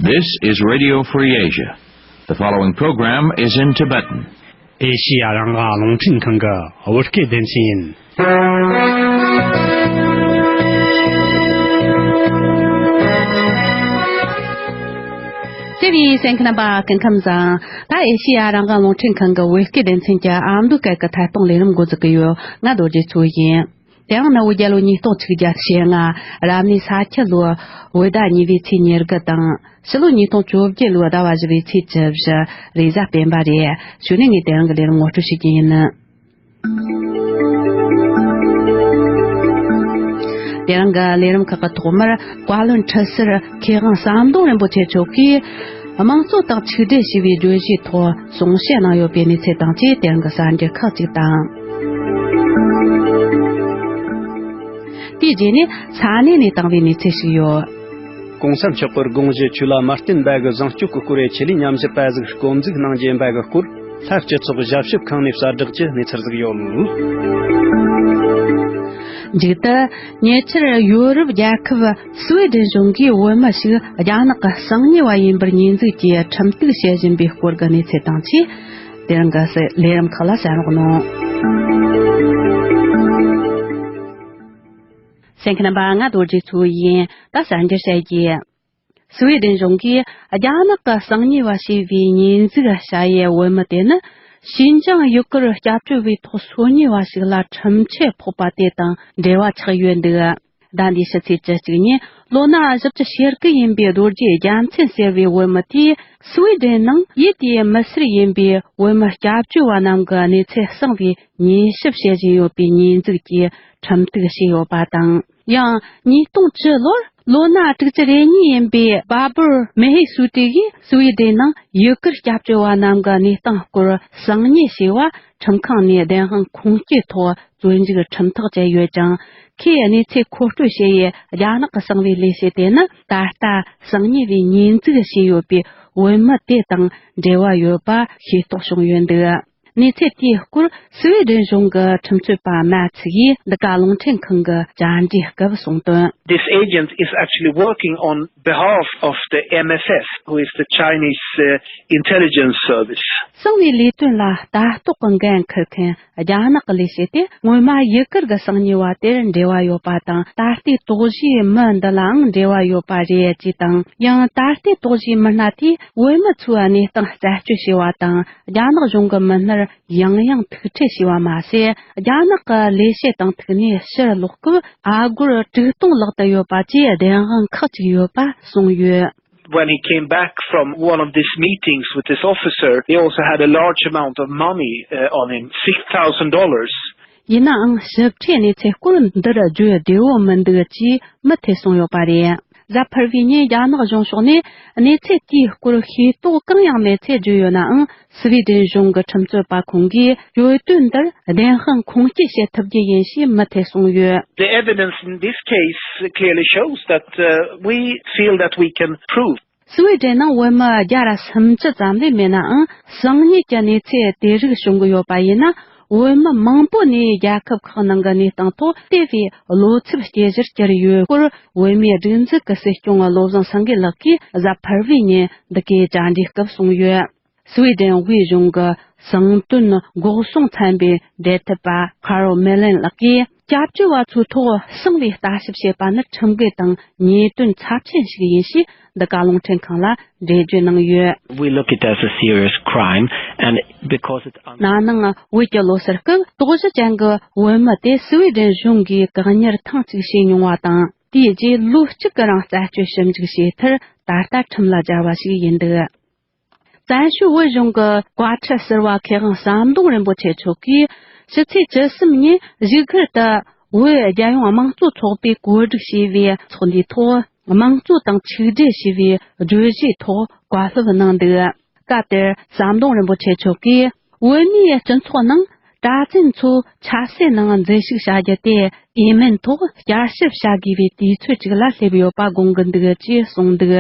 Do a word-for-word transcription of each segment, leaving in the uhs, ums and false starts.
This is Radio Free Asia. The following program is in Tibetan. ཨེ་ཤི་ཡ་རང་དབང་རླུང་འཕྲིན་ཁང་གི་བོད་སྐད་སྡེ་ཚན་ཡིན། བརྩེ་བའི་གསན་མཁན་རྣམ་པ་སྐུ་ཁམས་བཟང་། ད་ཨེ་ཤི་ཡ་རང་དབང་རླུང་འཕྲིན་ཁང་གི་བོད་སྐད་སྡེ་ཚན་གྱི་ཨ་མདོའི་སྐད་ཀྱི་ཐད་གཏོང་ལས་རིམ་འགོ་འཛུགས་ཀྱི་ཡོད། ང་རྡོ་རྗེ་མཚོ་ཡིན། དེ་ཡང་ནི་བོད་རྒྱལ་ལོ་ཉིས་སྟོང་ཆིག་བརྒྱ་ཞེ་ལྔ་རབ་གནས་ས་ཁྱི་ལོའི་བོད་ཟླ་གཉིས་པའི་ཚེས་ཉེར་དགུ་དང་། ཕྱི་ལོ་ཉིས་སྟོང་བཅོ་བརྒྱད་ལོའི་ཟླ་བ་བཞི་པའི་ཚེས་བཅུ་བཞི་རེས་གཟའ་སྤེན་པ་རེད། གཞུག་ནས་ངས་དེ་རིང་གི་ལས་རིམ་ངོ་སྤྲོད་བྱེད་ཀྱི་ཡིན། དེ་རིང་གི་ལས་རིམ་ཁག་གི་ཐོག་མར་བཀའ་བློན་ཁྲི་ཟུར་མཁས་དབང་ཟམ་གདོང་རིན་པོ་ཆེ་མཆོག་གིས་དམངས་གཙོ་དང་ཆིག་སྒྲིལ་ཞེས་པའི་བརྗོད་གཞིའི་ཐོག་གསུང་བཤད་གནང་ཡོད་པའི་གནས་ཚུལ་དང་བཅས་དེ་རིང་གི་གསར་འགྱུར་ཁག་ཅིག་དང་། དེའི་རྗེས་ནས་ས་གནས་ནས་བཏང་བའི་གནས་ཚུལ་ཞིག་ཡོད། གོང་ས་མཆོག་གི་དགོངས་གཞི་ཆོས་ལ་མ་བརྟེན་པ་གི་བཟང་སྤྱོད་ཀྱི་སྐོར་ཆེད་ལས་ཉམས་ཞིབ་པ་ཟིག་སྐོང་འཛུགས་གནང་རྒྱུ་ཡིན་པ་གི་སྐོར་ལྷ་སྤྱི་ཚོགས་ཞབས་ཞུ་ཁང་ནས་གསལ་བསྒྲགས་ཀྱི་གནས་ཚུལ་ཟིག་ཡོད། མཇུག་ཏུ་ཉེ་ཆར་ཡོ་རོབ་རྒྱལ་ཁབ་སུ་ཝེ་ཌེན་གཞུང་གིས་བོད་མི་ཞིག་རྒྱ་ནག་གི་གསང་ཉུལ་བ་ཡིན་པར་ཉེས་འཛུགས་ཀྱིས་ཁྲིམས་གཏུག་བྱེད་བཞིན་པའི་སྐོར་གྱི་གནས་ཚུལ་དང་བཅས་དེ་རིང་གི་ལས་རིམ་ཁག་ལ་གསན་རོགས་གནང་། གསན་མཁན་རྣམ་པ། ང་རྡོ་རྗེ་མཚོ་ཡིན། ད་གསར་འགྱུར་བཤད་རྒྱུ། སུ་ཝེ་ཌེན་གཞུང་གིས་རྒྱ་ནག་གི་གསང་ཉུལ་བ་ཞེས་པའི་ཉེས་འཛུགས་བྱ་ཡུལ་བོད་མི་དེ་ནི་ཞིན་ཅང་ཡུ་གུར་སྐྱབས་བཅོལ་བའི་ཐོག་སོ་ཉུལ་བ་ཞིག་ལ་ཁྲིམས་ཆད་ཕོག་པ་དེ་དང་འབྲེལ་བ་ཆགས་ཡོད་འདུག་ཟླ་འདིའི་ཕྱི་ཚེས་བཅུ་གཅིག་ཉིན་ལོ་ན་བཞི་བཅུ་ཞེ་དགུ་ཡིན་པའི་རྡོ་རྗེ་རྒྱལ་མཚན་ཟེར་བའི་བོད་མི་དེས་སུ་ཝེ་ཌེན་ནང་ཡུལ་དེའི་མི་སེར་ཡིན་པའི་བོད་མི་སྐྱབས་བཅོལ་བ་རྣམས་ཀྱི་གནས་ཚུལ་གསང་བའི་ཉེས་ཞིབ་བྱེད་བཞིན་ཡོད་པའི་ཉེས་འཛུགས་ཀྱིས་ཁྲིམས་གཏུག་བྱས་ཡོད་པ་དང་། ཡང་ཉིས་སྟོང་བཅུ་ལོར་ལོ་ན་དྲུག་ཅུ་རེ་གཉིས་ཡིན་པའི་བཱ་བུར་མེ་ཧེ་སུ་ཏི་ཡིས་སུ་ཝེ་ཌེན་ནང་ཡུ་གུར་སྐྱབས་བཅོལ་བ་རྣམས་ཀྱི་གནས་སྟངས་སྐོར་གསང་ཉུལ་བྱས་པ་ཁྲིམས་ཁང་ནས་བདེན་དཔང་ཁུངས་སྐྱེལ་ཐོག་བཙོན་འཇུག་ཁྲིམས་ཐག་བཅད་ཡོད་ཀྱང་། ཁོས་གནས་ཚུལ་མཁོ་སྤྲོད་བྱས་ཡི་རྒྱ་ནག་གི་གསང་བའི་ལས་བྱེད་དེ་ནི་ད་ལྟ་གསང་ཉུལ་བའི་ཉེས་འཛུགས་བྱས་ཡོད་པའི་བོད་མི་དེ་དང་འབྲེལ་བ་ཡོད་པ་ཤེས་རྟོགས་བྱུང་ཡོད་འདུག་གནས་ཚུལ་དེའི་སྐོར་སུ་ཝེ་ཌེན་གཞུང་གི་ཁྲིམས་རྩོད་པ་མ་ཚིག་ཡིས་འདི་ག་རླུང་འཕྲིན་ཁང་གི་བཅར་འདྲིའི་སྐབས་གསུངས་དོན། This agent is actually working on behalf of the M S S, who is the Chinese, uh, intelligence service. གསང་བའི་ལས་དོན་ལ་ལྟ་རྟོག་གི་འགན་འཁུར་མཁན་རྒྱ་ནག་གི་ལས་བྱེད་དེ་སྔོན་མ་ཡུ་གུར་གྱི་གསང་ཉུལ་བ་དེར་འབྲེལ་བ་ཡོད་པ་དང་ད་ལྟའི་དོགས་གཞིའི་མི་འདི་ལའང་འབྲེལ་བ་ཡོད་པ་རེད་ཅེས་དང་། ཡང་ད་ལྟའི་དོགས་གཞིའི་མི་སྣ་དེས་བོད་མི་ཚོའི་གནས་སྟངས་རྩད་གཅོད་བྱས་པ་དང་རྒྱ་ནག་གཞུང་གི་མི་སྣར་ཡང་ཡང་ཐུག་འཕྲད་བྱས་པ་མ་ཟད། རྒྱ་ནག་གི་ལས་བྱེད་དང་ཐུག་ནས་ཕྱིར་ལོག་སྐབས་ཨ་སྒོར་དྲུག་སྟོང་ལག་ཏུ་ཡོད་པ་བཅས་བདེན་དཔང་ཁག་ཅིག་ཡོད་པ་གསུངས་ཡོད། When he came back from one of these meetings with this officer, he also had a large amount of money, uh, on him, six thousand dollars. ཡིན་ནའང་ཞིབ་ཕྲའི་གནས་ཚུལ་སྐོར་འདིར་བརྗོད་བདེ་བོ་མི་འདུག་ཅེས་མུ་མཐུད་གསུངས་ཡོད་པ་རེད། གཟའ་ཕུར་བུའི་ཉིན་རྒྱ་ནག་གཞུང་ཕྱོགས་ནས་གནས་ཚུལ་དེའི་སྐོར་ཤེས་རྟོགས་གང་ཡང་མེད་ཚུལ་བརྗོད་ཡོད་ནའང་། སུ་ཝེ་ཌེན་གཞུང་གི་ཁྲིམས་རྩོད་པ་ཁོང་གིས་གྱོད་དོན་འདིར་བདེན་དཔང་ཁུངས་སྐྱེལ་བྱེད་ཐུབ་རྒྱུ་ཡིན་ཞེས་མུ་མཐུད་གསུངས་ཡོད། The evidence in this case clearly shows that, uh, we feel that we can prove. སུ་ཝེ་ཌེན་ནང་བོད་མི་བརྒྱ་ར་སུམ་ཅུ་ཙམ་ལས་མེད་ནའང་། གསང་ཉུལ་གྱི་གནས་ཚུལ་དེ་རིགས་བྱུང་གི་ཡོད་པ་ཡིན་ན། བོད་མི་མང་པོ་ནས་རྒྱལ་ཁབ་ཁག་ནང་གི་གནས་སྟངས་ཐོག་དེ་བས་བློ་འཚབ་སྐྱེ་གཞིར་གྱུར་ཡོད་སྐོར། བོད་མིའི་སྒྲིག་འཛུགས་ཀྱི་སྲིད་སྐྱོང་བློ་བཟང་སེང་གེ་ལགས་ཀྱིས་གཟའ་ཕུར་བུའི་ཉིན་འདི་གའི་བཅར་འདྲིའི་སྐབས་གསུངས་ཡོད། སུ་ཝེ་ཌེན་དབུས་གཞུང་གི་གསང་དོན་འགོག་སྲུང་ཚན་པའི་འབྲེལ་མཐུད་པ་ཁ་རོ་མེ་ལེན་ལགས་ཀྱིས། སྐྱབས་བཅོལ་བ་ཚོའི་ཐོག་གསང་བའི་ལྟ་ཞིབ་བྱེད་པ་ནི་ཁྲིམས་འགལ་དང་ཉེས་དོན་ཚབས་ཆེན་ཞིག་ཡིན་ཞེས་འདི་ག་རླུང་འཕྲིན་ཁང་ལ་འགྲེལ་བརྗོད་གནང་ཡོད། We look it as a serious crime, and because it's un- ན་ནིང་བོད་ཀྱི་ལོ་སར་སྐབས་དོགས་གཞི་ཅན་གྱི་བོད་མི་དེ་སུ་ཝེ་ཌེན་གཞུང་གིས་བཀག་ཉར་ཐེངས་གཅིག་བྱས་མྱོང་བ་དང་། དེའི་རྗེས་ལོ་གཅིག་གི་རིང་རྩད་གཅོད་ཞིབ་འཇུག་བྱས་མཐར་ད་ལྟ་ཁྲིམས་ལ་སྦྱར་བ་ཞིག་ཡིན་འདུག་བཙན་བྱོལ་བོད་གཞུང་གི་བཀའ་ཁྲི་ཟུར་པ་མཁས་དབང་ཟམ་གདོང་རིན་པོ་ཆེ་མཆོག་གིས་ཕྱི་ཚེས་བཅུ་གསུམ་ཉིན་བཞུགས་སྒར་དུ་བོད་རྒྱལ་ཡོངས་དམངས་གཙོ་ཚོགས་པས་གོ་སྒྲིག་བྱས་པའི་ཚོགས་འདུའི་ཐོག་དམངས་གཙོ་དང་ཆིག་སྒྲིལ་ཞེས་པའི་བརྗོད་གཞིའི་ཐོག་བཀའ་སློབ་གནང་འདུག་སྐབས་དེར་ཟམ་གདོང་རིན་པོ་ཆེ་མཆོག་གིས་བོད་མིའི་སྤྱི་ཚོགས་ནང་གྲྭ་བཙུན་ཚོ་ཆབ་སྲིད་ནང་འཛུལ་ཞུགས་བྱ་རྒྱུ་དེ་འོས་མིན་ཐོག་བསྐྱར་ཞིབ་བྱ་དགོས་པའི་དུས་ཚོད་ཅིག་ལ་སླེབས་ཡོད་པ་དགོངས་ཀྱི་འདུག་ཅེས་གསུངས་འདུག་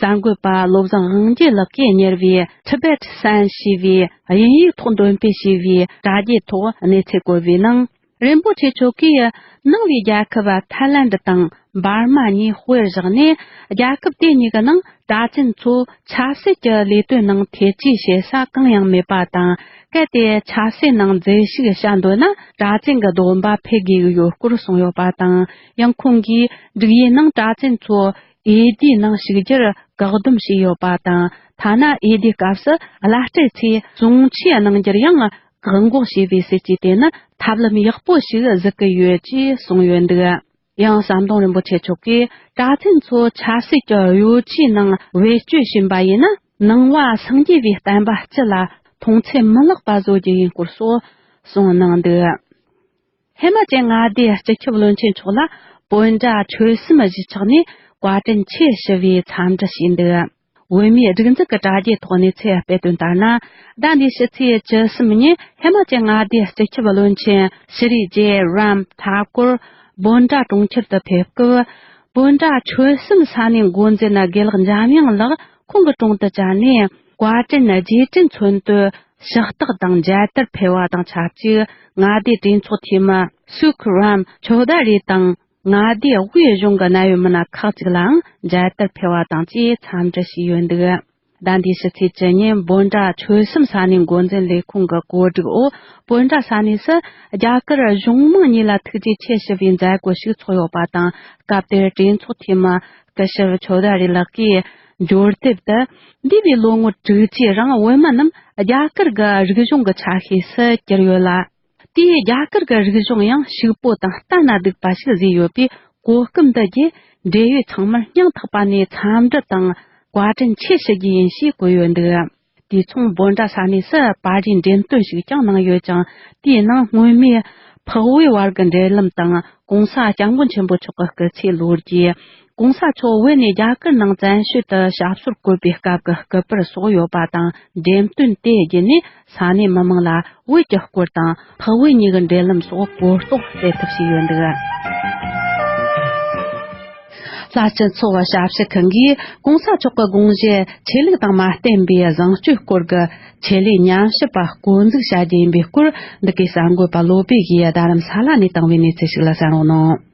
གསར་འགོད་པ་བློ་བཟང་དབང་རྒྱལ་ལགས་ཀྱིས་གཉེར་བའི་Tibet Sun ཞེས་པའི་དབྱིན་ཡིག་ཐོག་འདོན་སྤེལ་བྱས་པའི་དྲ་རྒྱའི་ཐོག་གནས་ཚུལ་བཀོད་པའི་ནང་ རིན་པོ་ཆེ་མཆོག་གིས་ནང་པའི་རྒྱལ་ཁབ་ཐའི་ལན་དུ་དང་འབར་མ་གཉིས་དཔེ་བཞག་ནས། རྒྱལ་ཁབ་དེ་གཉིས་ཀྱི་ནང་གྲྭ་བཙུན་ཚོ་ཆབ་སྲིད་ཀྱི་ལས་དོན་ནང་ཐེ་ཇུས་བྱེད་ས་གང་ཡང་མེད་པ་དང་། གལ་ཏེ་ཆབ་སྲིད་ནང་མཛེས་ཤུགས་བྱ་འདོད་ན། གྲྭ་བཙུན་གྱི་སྡོམ་པ་ཕུད་དགོས་ཀྱི་ཡོད་སྐོར་གསུངས་ཡོད་པ་དང་། ཡང་ཁོང་གིས་སྒྲིག་ཡིག་ནང་གྲྭ་བཙུན་ཚོ་འོས་བསྡུའི་ནང་ཞུགས་རྒྱུར་བཀག་སྡོམ་བྱས་ཡོད་པ་དང་། ཐ་ན་འོས་བསྡུའི་སྐབས་སུ་བླ་སྤྲུལ་ཚོས་གསུང་ཆོས་གནང་རྒྱུར་ཡང་བཀག་འགོག་བྱས་པའི་སྲིད་ཇུས་དེ་ནི་ཐབས་ལམ་ཡག་པོ་ཞིག་གཟིགས་ཀྱི་ཡོད་ཅེས་གསུངས་ཡོད་འདུག། ཡང་ཟམ་གདོང་རིན་པོ་ཆེ་མཆོག་གིས། གྲྭ་བཙུན་ཚོ་ཆབ་སྲིད་ཀྱི་གཡོ་ཇུས་ནང་བེད་སྤྱོད་བྱས་པ་ཡིན་ན། ནང་པ་སངས་རྒྱས་པའི་བསྟན་པ་སྤྱི་ལ་མཐོང་ཚད་མི་ལེགས་པ་བཟོ་རྒྱུ་ཡིན་སྐོར་སོགས་གསུངས་གནང་འདུག། ཧི་མ་ཅལ་མངའ་སྡེའི་སྤྱི་ཁྱབ་བློན་ཆེན་མཆོག་ལ་བོད་འདྲ་ཆོལ་གསུམ་གཞིས་ཆགས་ནས་བཀའ་དྲིན་ཆེ་ཞུ་བའི་འཚམས་འདྲི་བྱས་འདུག། བོད་མིའི་སྒྲིག་འཛུགས་ཀྱི་དྲ་རྒྱའི་ཐོག་གནས་ཚུལ་སྤེལ་དོན་ལྟར་ན། ཟླ་འདིའི་ཕྱི་ཚེས་བཅུ་གསུམ་ཉིན་ཧི་མ་ཅལ་མངའ་སྡེའི་སྤྱི་ཁྱབ་བློན་ཆེན་ཤྲི་ཇེ་རམ་ཐ་ཀུར་བོད་འདྲ་གྲོང་ཁྱེར་དུ་ཕེབས་སྐབས། བོད་འདྲ་ཆོལ་གསུམ་ས་གནས་འགོ་འཛིན་དགེ་ལགས་འཇམ་དབྱངས་ལགས་ཁོང་གི་དྲུང་དུ་བཅར་ནས། བཀའ་དྲིན་རྗེས་དྲན་མཚོན་དོན་ཕྱག་རྟགས་དང་མཇལ་དར་ཕུལ་བ་དང་ཆབས་ཅིག། མངའ་སྡེའི་གྲོས་ཚོགས་འཐུས་མི་སུ་ཁུ་རམ་ཆོ་དཱ་རི་དང་། མངའ་སྡེའི་དབུས་གཞུང་གི་གནད་ཡོད་མི་སྣ་ཁག་ཅིག་ལའང་མཇལ་དར་ཕུལ་བ་དང་བཅས་འཚམས་འདྲི་ཞུས་ཡོད་འདུག། ཟླ་འདིའི་ཕྱི་ཚེས་བཅུ་ཉིན་བོད་འདྲ་ཆོལ་གསུམ་ས་གནས་འགོ་འཛིན་ལས་ཁུངས་ཀྱི་གོ་སྒྲིག་འོག། བོད་འདྲ་ས་གནས་སུ་རྒྱ་གར་གཞུང་མང་གཉིས་ལ་ཐུགས་རྗེ་ཆེ་ཞུ་བའི་མཛད་སྒོ་ཞིག་ཚོགས་ཡོད་པ་དང་། སྐབས་དེར་གྲོས་ཚོགས་འཐུས་མི་སྐུ་ཞབས་ཆོ་དཱ་རི་ལགས་ཀྱིས། འབྱོར་དེབ་ཏུ། འདས་པའི་ལོ་ངོ་དྲུག་ཅུའི་རིང་བོད་མི་རྣམས་རྒྱ་གར་གྱི་རིག་གཞུང་གི་ཆ་ཤས་སུ་གྱུར་ཡོད་ལ། དེས་རྒྱ་གར་གྱི་རིག་གཞུང་ཡང་ཕྱུག་པོ་དང་ལྟ་ན་སྡུག་པ་ཞིག་བཟོས་ཡོད་པས། གོ་སྐབས་འདི་བརྒྱུད་འབྲེལ་ཡོད་ཚང་མར་སྙིང་ཐག་པ་ནས་འཚམས་འདྲི་དང་བཀའ་དྲིན་ཆེ་ཞུ་རྒྱུ་ཡིན་ཞེས་བཀོད་ཡོད་འདུག། དུས་མཚུངས་བོད་འདྲ་ས་གནས་སུ་པར་རིས་འགྲེམས་སྟོན་ཞིག་ཀྱང་གནང་ཡོད་ཅིང་། དེའི་ནང་སྔོན་མའི་འཕགས་བོད་བར་གྱི་འབྲེལ་ལམ་དང་། གོང་ས་སྐྱབས་མགོན་ཆེན་པོ་མཆོག་གི་སྐུ་ཚེའི་ལོ་རྒྱུས། གོང་ས་མཆོག་བོད་ནས་རྒྱ་གར་ནང་བཙན་བྱོལ་དུ་ཞབས་སོར་བཀོད་པའི་སྐབས་ཀྱི་སྐུ་པར་སོགས་ཡོད་པ་དང་། འགྲེམས་སྟོན་དེ་བརྒྱུད་ནས་ས་གནས་མི་མང་ལ་བོད་ཀྱི་སྐོར་དང་འཕགས་བོད་གཉིས་ཀྱི་འབྲེལ་ལམ་སོགས་གོ་རྟོགས་སྤེལ་ཐབས་བྱས་ཡོད་འདུག། ལྷ་སྤྱི་ཚོགས་ཞབས་ཞུ་ཁང་གིས་གོང་ས་མཆོག་གི་དགོངས་གཞི་ཆོས་ལུགས་དང་མ་བརྟེན་པའི་བཟང་སྤྱོད་སྐོར་གྱི་ཆེད་ལས་ཉམས་ཞིབ་པ་བསྐོ་འཛུགས་བྱ་རྒྱུ་ཡིན་པའི་སྐོར། འདི་གའི་གསར་འགོད་པ་བློ་བྷེ་གིས་རྡ་རམ་ས་ལ་ནས་བཏང་བའི་གནས་ཚུལ་ཞིག་ལ་གསན་རོགས་གནང་།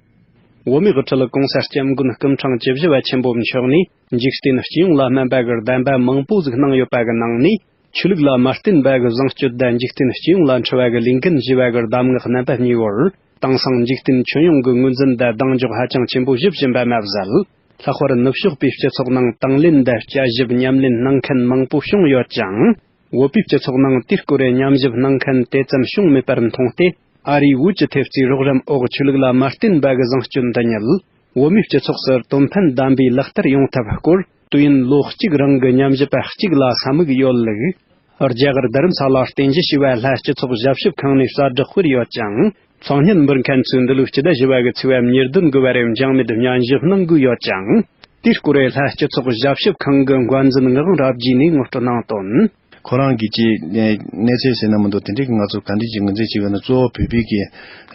བོད་མིའི་དབུ་ཁྲིད་གོང་ས་སྐྱབས་མགོན་སྐུ་ཕྲེང་བཅུ་བཞི་པ་ཆེན་པོ་མཆོག་ནས་འཇིག་རྟེན་སྤྱི་ཡོངས་ལ་སྨན་པ་གི་གདམས་པ་མང་པོ་ཟིག་གནང་ཡོད་པ་གི་ནང་ནས། ཆོས་ལུགས་ལ་མ་བརྟེན་པ་གི་བཟང་སྤྱོད་དང་འཇིག་རྟེན་སྤྱི་ཡོངས་ལ་འཁྲི་བ་གི་ལས་འགན་ཞེས་པ་གི་གདམས་ངག་རྣམ་པ་གཉིས་བར། དེང་སང་འཇིག་རྟེན་ཁྱོན་ཡོངས་ཀྱི་ངོས་འཛིན་དང་གདེང་འཇོག་ཧ་ཅང་ཆེན་པོ་ཞིག་བྱེད་བཞིན་པ་མ་ཟད། ལྷག་པར་ནུབ་ཕྱོགས་པའི་སྤྱི་ཚོགས་ནང་དང་ལེན་དང་དཔྱད་ཞིབ་ཉམས་ལེན་གནང་མཁན་མང་པོ་བྱུང་ཡོད་ཅིང་། བོད་པའི་སྤྱི་ཚོགས་ནང་དེའི་སྐོར་ཉམས་ཞིབ་གནང་མཁན་དེ་ཙམ་བྱུང་མེད་པར་མཐོང་སྟེ། ཨ་རིའི་བོད་ཀྱི་ཐེབས་རྩའི་རོགས་རམ་འོག་ཆོས་ལུགས་ལ་མ་བརྟེན་པ་གི་བཟང་སྤྱོད་འདི་ཉིད། བོད་མིའི་སྤྱི་ཚོགས་སུ་དོན་ཕན་ལྡན་པའི་ལག་བསྟར་ཡོང་ཐབས་སྐོར། དུས་ཡུན་ལོ་གཅིག་རིང་གི་ཉམས་ཞིབ་པ་གཅིག་ལ་ས་མིག་ཡོད་ལུགས། རྒྱ་གར་རྡ་རམ་ས་ལར་རྟེན་གཞི་བྱས་པའི་ལྷ་སྤྱི་ཚོགས་ཞབས་ཞུ་ཁང་ནས་གསལ་བསྒྲགས་སྤེལ་ཡོད་ཅིང་། མཚན་སྙན་འབུལ་མཁན་ཚོས་འདི་ལོའི་སྤྱི་ཟླ་བཞི་པ་གི་ཚེས་པ་ཉེར་བདུན་གི་བར་འཇང་མེད་སྙན་ཞུ་གནང་དགོས་ཡོད་ཅིང་། དེའི་སྐོར་ལྷ་སྤྱི་ཚོགས་ཞབས་ཞུ་ཁང་གི་འགོ་འཛིན་ངག་དབང་རབ་རྒྱས་ནས་ངོ་སྤྲོད་གནང་དོན། ཁོ་རང་གིས་ཀྱི་གནས་ཚུལ་ཟེར་ན་མི་འདུག། དེ་འདྲའི་ང་ཚོ་ག་འདྲ་ཅིག་ངོས་འཛིན་བྱེད་དགོས་ན། གཙོ་བོ་བོད་པའི་གི་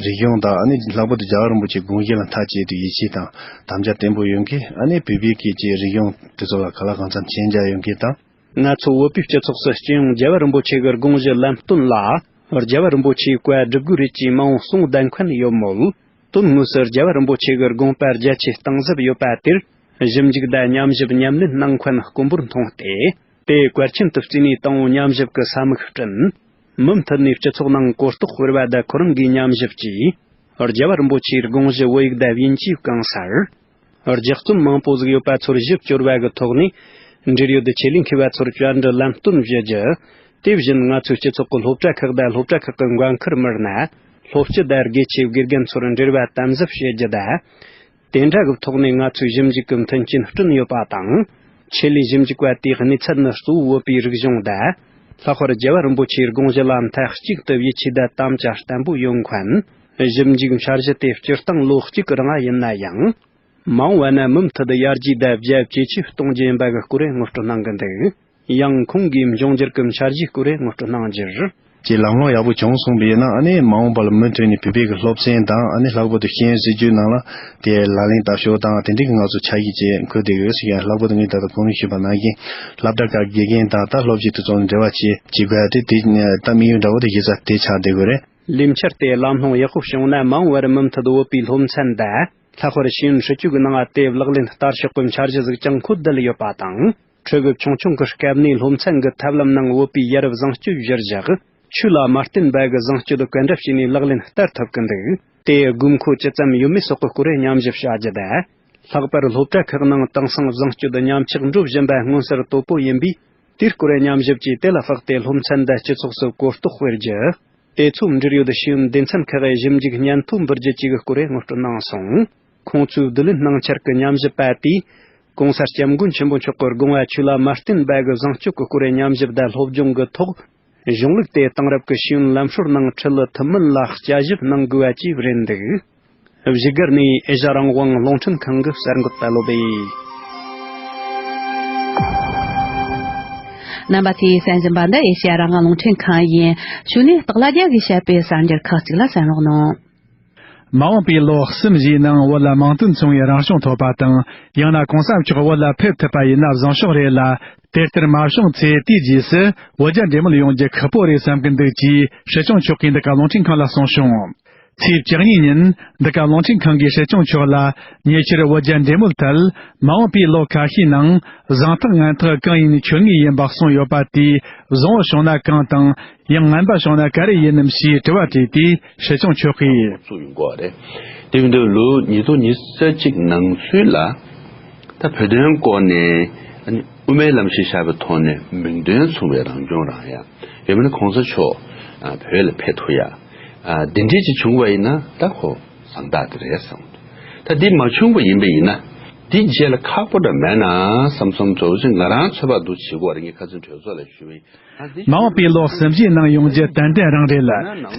རིག་གཞུང་དང་། ཨ་ནི་ལྷག་པར་དུ་རྒྱལ་བ་རིན་པོ་ཆེའི་དགོངས་གཞི་ལ་མཐའ་གཅིག་ཏུ་ཡིད་ཆེས་དང་དམ་བཅའ་བརྟན་པོ་ཡོད་མཁན། ཨ་ནི་བོད་པའི་གི་ཀྱི་རིག་གཞུང་དེ་ཚོ་ལ་ག་ལ་གང་འཚམ་མཁྱེན་རྒྱ་ཡོད་མཁན་དང་། ང་ཚོ་བོད་པའི་སྤྱི་ཚོགས་སུ་སྤྱི་ཡོངས་རྒྱལ་བ་རིན་པོ་ཆེ་གི་དགོངས་གཞི་ལམ་སྟོན་ལ་རྒྱལ་བ་རིན་པོ་ཆེའི་བཀའ་སྒྲུབ་དགོས་རེད་ཅེས་མང་བོ་གསུངས་བསྡད་མཁན་ཡོད་མོད། དོན་དངོས་སུ་རྒྱལ་བ་རིན་པོ་ཆེ་གི་དགོངས་པ་རྒྱ་ཆེ་གཏིང་ཟབ་ཡོད་པ་དེར་ཞིབ་འཇུག་དང་ཉམས་ཞིབ་ཉམས་ལེན་གནང་མཁན་དཀོན་པོར་མཐོང་སྟེ། དེ་གལ་ཆེན་དུ་བརྩིས་ནས་དང་པོ་ཉམས་ཞིབ་ཀྱི་ས་མིག་བསྐྲུན། མུ་མཐུད་ནས་སྤྱི་ཚོགས་ནང་གོ་རྟོགས་སྤེལ་བ་དང་། ཁོ་རང་གིས་ཉམས་ཞིབ་ཀྱིས་རྒྱལ་བ་རིན་པོ་ཆེའི་དགོངས་གཞི་བོད་ཡིག་དང་དབྱིན་ཇིའི་གང་སར་ལྗགས་རྩོམ་མང་པོ་ཟིག་ཡོད་པ་ཚོར་ཞིབ་བསྐྱོར་བ་གི་ཐོག་ནས། འབྲེལ་ཡོད་ཆེད་ལས་མཁས་པ་ཚོར་བཅར་འདྲི་ལམ་སྟོན་ཞུ་རྒྱུ། དེ་བཞིན་ང་ཚོའི་སྤྱི་ཚོགས་ཀྱི་སློབ་གྲྭ་ཁག་དང་སློབ་གྲྭ་ཁག་གི་འགན་འཁུར་མི་སྣ། སློབ་སྤྱི་དང་དགེ་ཆེ་དགེ་རྒན་ཚོར་འབྲེལ་བ་དམ་ཟབ་བྱེད་རྒྱུ་དང་། དེ་འདྲ་གི་ཐོག་ནས་ང་ཚོས་ཞིབ་འཇུག་གི་མཐུན་རྐྱེན་བསྐྲུན་ཡོད་པ་དང་། ཆེད་ལས་ཞིབ་འཇུག་པ་དེའི་གནས་ཚད་ནི་གཙོ་བོ་བོད་པའི་རིག་གཞུང་དང་། ལྷག་པར་རྒྱལ་བ་རིན་པོ་ཆེའི་དགོངས་གཞི་ལ་མཐའ་གཅིག་ཏུ་ཡིད་ཆེས་དང་དམ་བཅའ་བརྟན་པོ་ཡོད་མཁན། ཞིབ་འཇུག་འཆར་གཞི་དེ་སྤྱིར་བཏང་ལོ་གཅིག་གི་རིང་ཡིན་ན་ཡང་། མ་འོངས་པ་ན་མུ་མཐུད་ཡར་རྒྱས་དང་རྒྱ་ཇེ་ཆེ་གཏོང་རྒྱུ་ཡིན་པ་གི་སྐོར་ངོ་སྤྲོད་གནང་གི་འདུག། ཡང་ཁོང་གིས་འབྱུང་འགྱུར་གྱི་འཆར་གཞིའི་སྐོར་ངོ་སྤྲོད་གནང་རྒྱུར། ཀྱི་ལམ་ལྷོང་ཡག་པོ་བྱུང་སོང་བས་ན། ཨ་ནི་མ་འོངས་པ་ལ་མུ་མཐུད་ནས་བོད་པའི་གི་སློབ་ཚན་དང་། ཨ་ནི་ལྷག་པར་དུ་ཤེས་ཡོན་སྲིད་བྱུས་ནང་ལ་དེ་ལག་ལེན་བསྟར་ཕྱོགས་དང་། དེ་འདྲའི་གི་ང་ཚོ་ཆ་ཤས་ཅིག་འཁོད་བསྡད་ཡོད་ཟེར་ཡང་། ལྷག་པར་དུ་ངས་ད་ལྟ་གོང་ནས་ཞུས་པ་ནང་བཞིན་སློབ་གྲྭ་ཁག་དགེ་རྒན་དང་། ད་སློབ་སྤྱི་དེ་ཚོ་ནས་འབྲེལ་བ་བྱེད་བྱེད་དགོས་ཡ་དེ། དེ་ད་དམིགས་ཡུལ་འདྲ་བོ་དེ་གཞི་རྩ་དེ་ཆགས་བསྡད་དགོས་རེད། ལས་འཆར་དེ་ལམ་ལྷོང་ཡག་པོ་བྱུང་ན། མ་འོངས་པར་མུ་མཐུད་བོད་པའི་སློབ་ཚན་འདི་ལྷག་པར་ཤེས་ཡོན་སྲིད་ཇུས་ཀྱི་ནང་དེ་ལག་ལེན་བསྟར་ཕྱོགས་ཀྱི་འཆར་གཞི་ཟིག་ཀྱང་འཁོད་བསྡད་ཡོད་པ་དང་། ཕྲུ་གུ་ཆུང་ཆུང་གི་སྐབས་ནས་སློབ་ཚན་གྱི་ཐབས་ལམ་ནང་བོད་པའི་ཡ་རབས་བཟང་སྤྱོད་གཞིར་བཞག་ཆོས་ལ་མ་བརྟེན་པ་གི་བཟང་སྤྱོད་ག་འདྲ་བྱས་ནས་ལག་ལེན་བསྟར་ཐུབ་ཀྱི་འདུག་དེ་དགོས་མཁོ་ཇི་ཙམ་ཡོད་མེད་སོགས་ཀྱི་སྐོར་མཉམ་ཞིབ་བྱ་རྒྱུ་དང་། ལྷག་པར་སློབ་གྲྭ་ཁག་ནང་དེང་སང་བཟང་སྤྱོད་ཉམས་ཆག་འགྲོ་བཞིན་པ་མངོན་གསལ་དོད་པོ་ཡིན་པས། དེའི་སྐོར་མཉམ་ཞིབ་ཀྱིས་དེ་ལ་དཔགས་ཏེ་སློབ་ཚན་འདི་སྤྱི་ཚོགས་སུ་གོ་རྟོགས་སྤེལ་རྒྱུ། དེ་ཚོ་འབྲེལ་ཡོད་ཤེས་ཡོན་སྡེ་ཚན་ཁག་གི་ཞིབ་འཇུག་སྙན་ཐོ་འབུལ་རྒྱུ་བཅས་ཀྱི་སྐོར་ངོ་སྤྲོད་གནང་སོང་། ཁོང་ཚོའི་བསྡུ་ལེན་གནང་འཆར་གྱི་ཉམས་ཞིབ་པ་དེས། ྋགོང་ས་ྋསྐྱབས་མགོན་ཆེན་པོ་མཆོག་གི་དགོངས་པ་ཆོས་ལ་མ་བརྟེན་པ་གི་བཟང་སྤྱོད་ཀྱི་སྐོར་ཉམས་ཞིབ་དང་སློབ་སྦྱོང་གི་ཐོག་གཞུང་ལུགས་དེ་དེང་རབས་ཀྱི་ཤེས་ཡོན་ལམ་སྲོལ་ནང་ཁྲིད་ཐུབ་མིན་ལ་དཔྱད་ཞིབ་གནང་དགོས་པ་བཅས་རེད་འདུག་བཞུགས་སྒར་ནས་ཨེ་ཤ་རང་དབང་རླུང་འཕྲིན་ཁང་གི་གསར་འགོད་པ་བློ་བྷེ། རྣམ་པ་ཚོས་གསན་བཞིན་པ་འདི་ཨེ་ཤ་རང་དབང་རླུང་འཕྲིན་ཁང་ཡིན། གཞུག་ནས་སྟག་ལྷ་རྒྱལ་གྱིས་བཤད་པའི་གསར་འགྱུར་ཁག་ཅིག་ལ་གསན་རོགས་གནང་། མ་འོངས་པའི་ལོ་གསུམ་བཞིའི་ནང་བོད་ལ་མིང་དོན་མཚུངས་པའི་རང་སྐྱོང་ཐོབ་པ་དང་། ཡང་ན་གོང་ས་མཆོག་བོད་ལ་ཕེབས་ཐུབ་པ་ཡིན་ན་བཟང་ཕྱོགས་རེད་ལ། དེ་ལྟར་མ་བྱུང་ཚེ་དེའི་རྗེས་སུ་བོད་རྒྱ་འབྲེལ་མོལ་ཡོང་རྒྱུ་ཁག་པོ་རེད་བསམ་གྱི་འདུག་ཅེས་སྲིད་སྐྱོང་མཆོག་གིས་འདི་ག་རླུང་འཕྲིན་ཁང་ལ་གསུངས་བྱུང་། ཚེས་བཅུ་གཉིས་ཉིན་འདི་ག་རླུང་འཕྲིན་ཁང་གིས་སྲིད་སྐྱོང་མཆོག་ལ། ཉེ་ཆར་བོད་རྒྱ་འབྲེལ་མོལ་ཐད། མ་འོངས་པའི་ལོ་ཁ་ཤས་ནང་། གཟེངས་རྟགས་ངན་རྟགས་གང་ཡིན་མཆོད་ངེས་ཡིན་པ་གསུངས་ཡོད་པ་དེས་བཟང་བོ་བྱུང་ན་གང་དང་། ཡང་ངན་པ་བྱུང་ན་ག་རེ་ཡིན་ནམ་ཞེས་དྲི་བ་དྲིས་ཏེ་སྲིད་སྐྱོང་མཆོག་གིས། ཚུགས་ཡོང་གི་རེད། དེ་ཡིན་དུས་ལོ་ཉིས་སྟོང་ཉི་ཤུ་རྩ་གཅིག་ནང་ཚུད་ལ། ད་བོད་དོན་སྐོར་ནས་ཨ་ནི་དབུ་མའི་ལམ་ཞིག་བཞག་པའི་ཐོག་ནས་མིང་དོན་མཚུངས་པའི་རང་སྐྱོང་རང་ཡ། ཡང་མིན་ན་གོང་ས་མཆོག་ཨ་བོད་ལ་ཕེབས་ཐུབ་ཡ། ཨ་འདི་འདྲས་ཅིག་བྱུང་བ་ཡིན་ན་ད་ཁོ་གཟེངས་རྟགས་དེ་རེད་བསམ། ད་འདི་མ་བྱུང་བ་ཡིན་པ་ཡིན་ན། འདི་རྗེས་ལ་ཁག་པོ་འདྲ་མེད་ན་བསམ་བསམ་ཚོར་བ་ཅིག་ང་རང་ཚོད་དཔག་འདུག་བྱེད་དགོས་རེད། ངས་ཁ་སང་གྲོས་ཚོགས་ལ་ཞུས་པ་ཡིན། མ་འོངས་པའི་ལོ་གསུམ་བཞིའི་ནང་ཡོང་རྒྱུ་ཏན་ཏན་རང་རེད་ལ།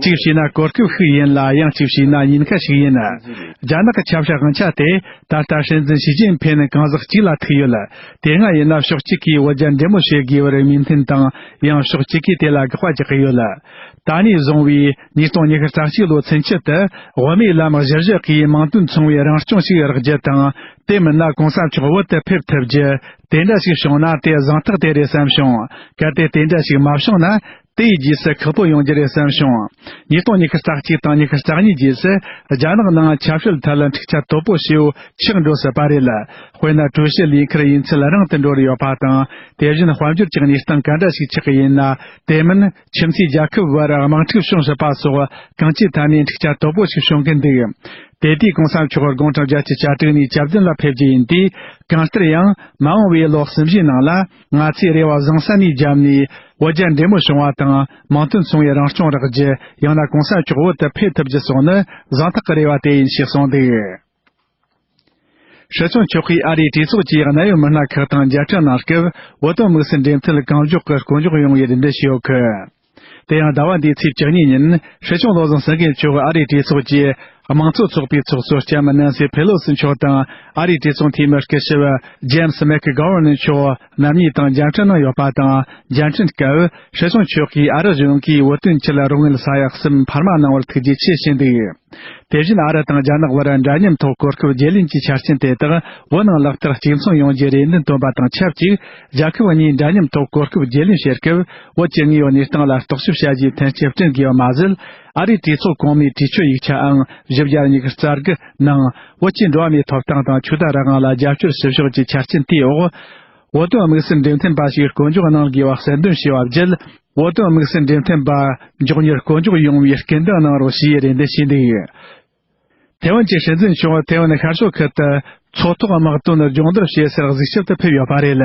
གཅིག་བྱས་ན་གོ་སྐབས་ཤིག་ཡིན་ལ། ཡང་གཅིག་བྱས་ན་ཉེན་ཁ་ཞིག་ཡིན། རྒྱ་ནག་གི་ཆབ་སྲིད་དབང་ཆ་དེ་ད་ལྟ་སྲིད་འཛིན་ཞི་ཅིན་ཕིན་གང་ཟག་གཅིག་ལ་ཐུག་ཡོད། དེ་སྔ་ཡིན་ན་ཕྱོགས་གཅིག་གིས་བོད་རྒྱ་འབྲེལ་མོལ་བྱེད་དགོས་པར་མོས་མཐུན་དང་། ཡང་ཕྱོགས་གཅིག་གིས་དེ་ལ་དགག་པ་རྒྱག་གི་ཡོད། ད་ནས་བཟུང་བའི་ཉིས་སྟོང་ཉི་ཤུ་རྩ་གཅིག་ལོ་ཚུན་ཆད་དུ་དབུ་མའི་ལམ་གཞིར་བཞག་གིས་མིང་དོན་མཚུངས་པའི་རང་སྐྱོང་ཞིག་རག་རྒྱུ་དང་། དེ་མིན་ན་གོང་ས་མཆོག་བོད་དུ་ཕེབས་ཐུབ་རྒྱུ། དེ་འདྲ་ཞིག་བྱུང་ན་དེ་གཟེངས་རྟགས་དེ་རེད་བསམ་བྱུང་། གལ་ཏེ་དེ་འདྲ་ཞིག་མ་བྱུང་ན། དེའི་རྗེས་སུ་ཁག་པོ་ཡོང་རྒྱུ་རེད་བསམ་བྱུང་། ཉིས་སྟོང་ཉི་ཤུ་རྩ་གཅིག་དང་ཉི་ཤུ་རྩ་གཉིས་རྗེས་སུ་རྒྱ་ནག་ནང་ཆབ་སྲིད་ཐད་ལ་འཁྲུག་ཆ་དོད་པོ་ཞེ་པོ་ཆགས་འགྲོ་སྲིད་པ་རེད། དཔེར་ན་ཀྲུའུ་ཞི་ལས་འཁུར་ཡུན་ཚད་རིང་དུ་འགྲོ་རེ་ཡོད་པ་དང་། དེ་བཞིན་དཔལ་འབྱོར་གྱི་གནས་སྟངས་ག་འདྲ་ཞིག་ཆགས་ཀྱི་ཡིན་ན། དེ་མིན་ཁྱིམ་མཚེས་རྒྱལ་ཁབ་བར་དམག་འཁྲུག་བྱུང་སྲིད་པ་སོགས་གང་ཅིའི་ཐད་ནས་འཁྲུག་ཆ་དོད་པོ་ཞིག་བྱུང་གི་འདུག་དེ་དུས་གོང་ས་མཆོག་དགུང་གྲངས་བརྒྱད་ཅུ་གྱ་དྲུག་ནས་གྱ་བདུན་ལ་ཕེབས་རྒྱུ་ཡིན་དུས། གང་ལྟར་ཡང་མ་འོངས་པའི་ལོ་གསུམ་བཞིའི་ནང་ལ་ང་ཚོས་རེ་བ་བཟང་ས་ནས་བརྒྱབ་ནས་བོད་རྒྱ་འབྲེལ་མོལ་བྱུང་བ་དང་། མིང་དོན་མཚུངས་པའི་རང་སྐྱོང་རག་རྒྱུ། ཡང་ན་གོང་ས་མཆོག་བོད་དུ་ཕེབས་ཐུབ་རྒྱུ་སོགས་ནི་གཟེངས་རྟགས་ཀྱི་རེ་བ་དེ་ཡིན་ཞེས་གསུངས་འདུག་སྲིད་སྐྱོང་མཆོག་གིས་ཨ་རིའི་གྲོས་ཚོགས་ཀྱི་གནད་ཡོད་མི་སྣ་ཁག་དང་མཇལ་འཕྲད་གནང་སྐབས། བོད་དོན་དམིགས་བསལ་འབྲེལ་མཐུད་གང་མགྱོགས་ཀྱི་སྐོར་འཇོག་ཡོང་བའི་རེ་འདུན་ཞུས་ཡོད་ཀི། དེ་ཡང་ཟླ་བ་འདིའི་ཚེས་བཅུ་གཉིས་ཉིན་སྲིད་སྐྱོང་བློ་བཟང་སེང་གེ་མཆོག་ཨ་རིའི་གྲོས་ཚོགས་ཀྱི་དམངས་གཙོ་ཚོགས་པའི་ཚོགས་གཙོ་ལྕམ་ནན་སི་ཕེ་ལོ་སི་མཆོག་དང་ཨ་རིའི་གྲོས་ཚོགས་འཐུས་མི་སྐུ་ཞབས་ཇེམ་སི་མེག་གྷོ་ཝར་ནི་མཆོག་རྣམ་གཉིས་དང་མཇལ་འཕྲད་གནང་ཡོད་པ་དང་། མཇལ་འཕྲད་སྐབས་སྲིད་སྐྱོང་མཆོག་གིས་ཨ་རི་གཞུང་གིས་བོད་དོན་ཆེད་རོགས་དངུལ་ས་ཡ་གསུམ་འཕར་མ་གནང་བར་ཐུགས་རྗེ་ཆེ་ཞུས་འདུག་དེ་བཞིན་ཨ་རི་དང་རྒྱ་ནག་བར་འདྲ་མཉམ་ཐོག་གོ་སྐབས་བརྗེ་ལེན་གྱི་ཆ་རྐྱེན་དེ་དག་བོད་ནང་ལག་བསྟར་གཅིག་མཚུངས་ཡོང་རྒྱུའི་རེ་འདུན་བཏོན་པ་དང་ཆབས་ཅིག་རྒྱལ་ཁབ་གཉིས་འདྲ་མཉམ་ཐོག་གོ་སྐབས་བརྗེ་ལེན་བྱེད་སྐབས། བོད་ཀྱི་དངོས་ཡོད་གནས་སྟངས་ལ་རྟོག་ཞིབ་བྱ་རྒྱུའི་མཐུན་རྐྱེན་བསྐྲུན་དགོས་པ་མ་ཟད། ཨ་རིའི་གྲོས་ཚོགས་གོང་མའི་གྲོས་ཆོད་ཡིག་ཆའང་བཞི་བརྒྱ་ཉི་ཤུ་རྩ་དགུ་ནང་བོད་ཀྱི་འགྲོ་བ་མིའི་ཐོབ་ཐང་དང་ཆོས་དད་རང་དབང་ལ་རྒྱབ་སྐྱོར་ཞུ་ཕྱོགས་ཀྱི་ཆ་རྐྱེན་དེའི་འོག་བོད་དོན་དམིགས་བསལ་འབྲེལ་མཐུད་པ་ཞིག་བསྐོ་འཇོག་གནང་དགོས་པ་གསལ་འདོན་བྱས་པ་བརྒྱུད། བོད་དོན་དམིགས་བསལ་འབྲེལ་མཐུད་པ་མགྱོགས་མྱུར་བསྐོ་འཇོག་ཡོང་བའི་སྐུལ་འདེད་གནང་རོགས་ཞེས་རེ་འདུན་བྱས་འདུག་ཐེ་ཝན་གྱི་སྲིད་འཛིན་མཆོག་ཐེ་ཝན་ཤར་ཕྱོགས་ཁུལ་དུ་མཚོ་ཐོག་དམག་དོན་སྦྱོང་བརྡར་བྱེད་སར་གཟིགས་ཞིབ་ཏུ་ཕེབས་ཡོད་པ་རེད།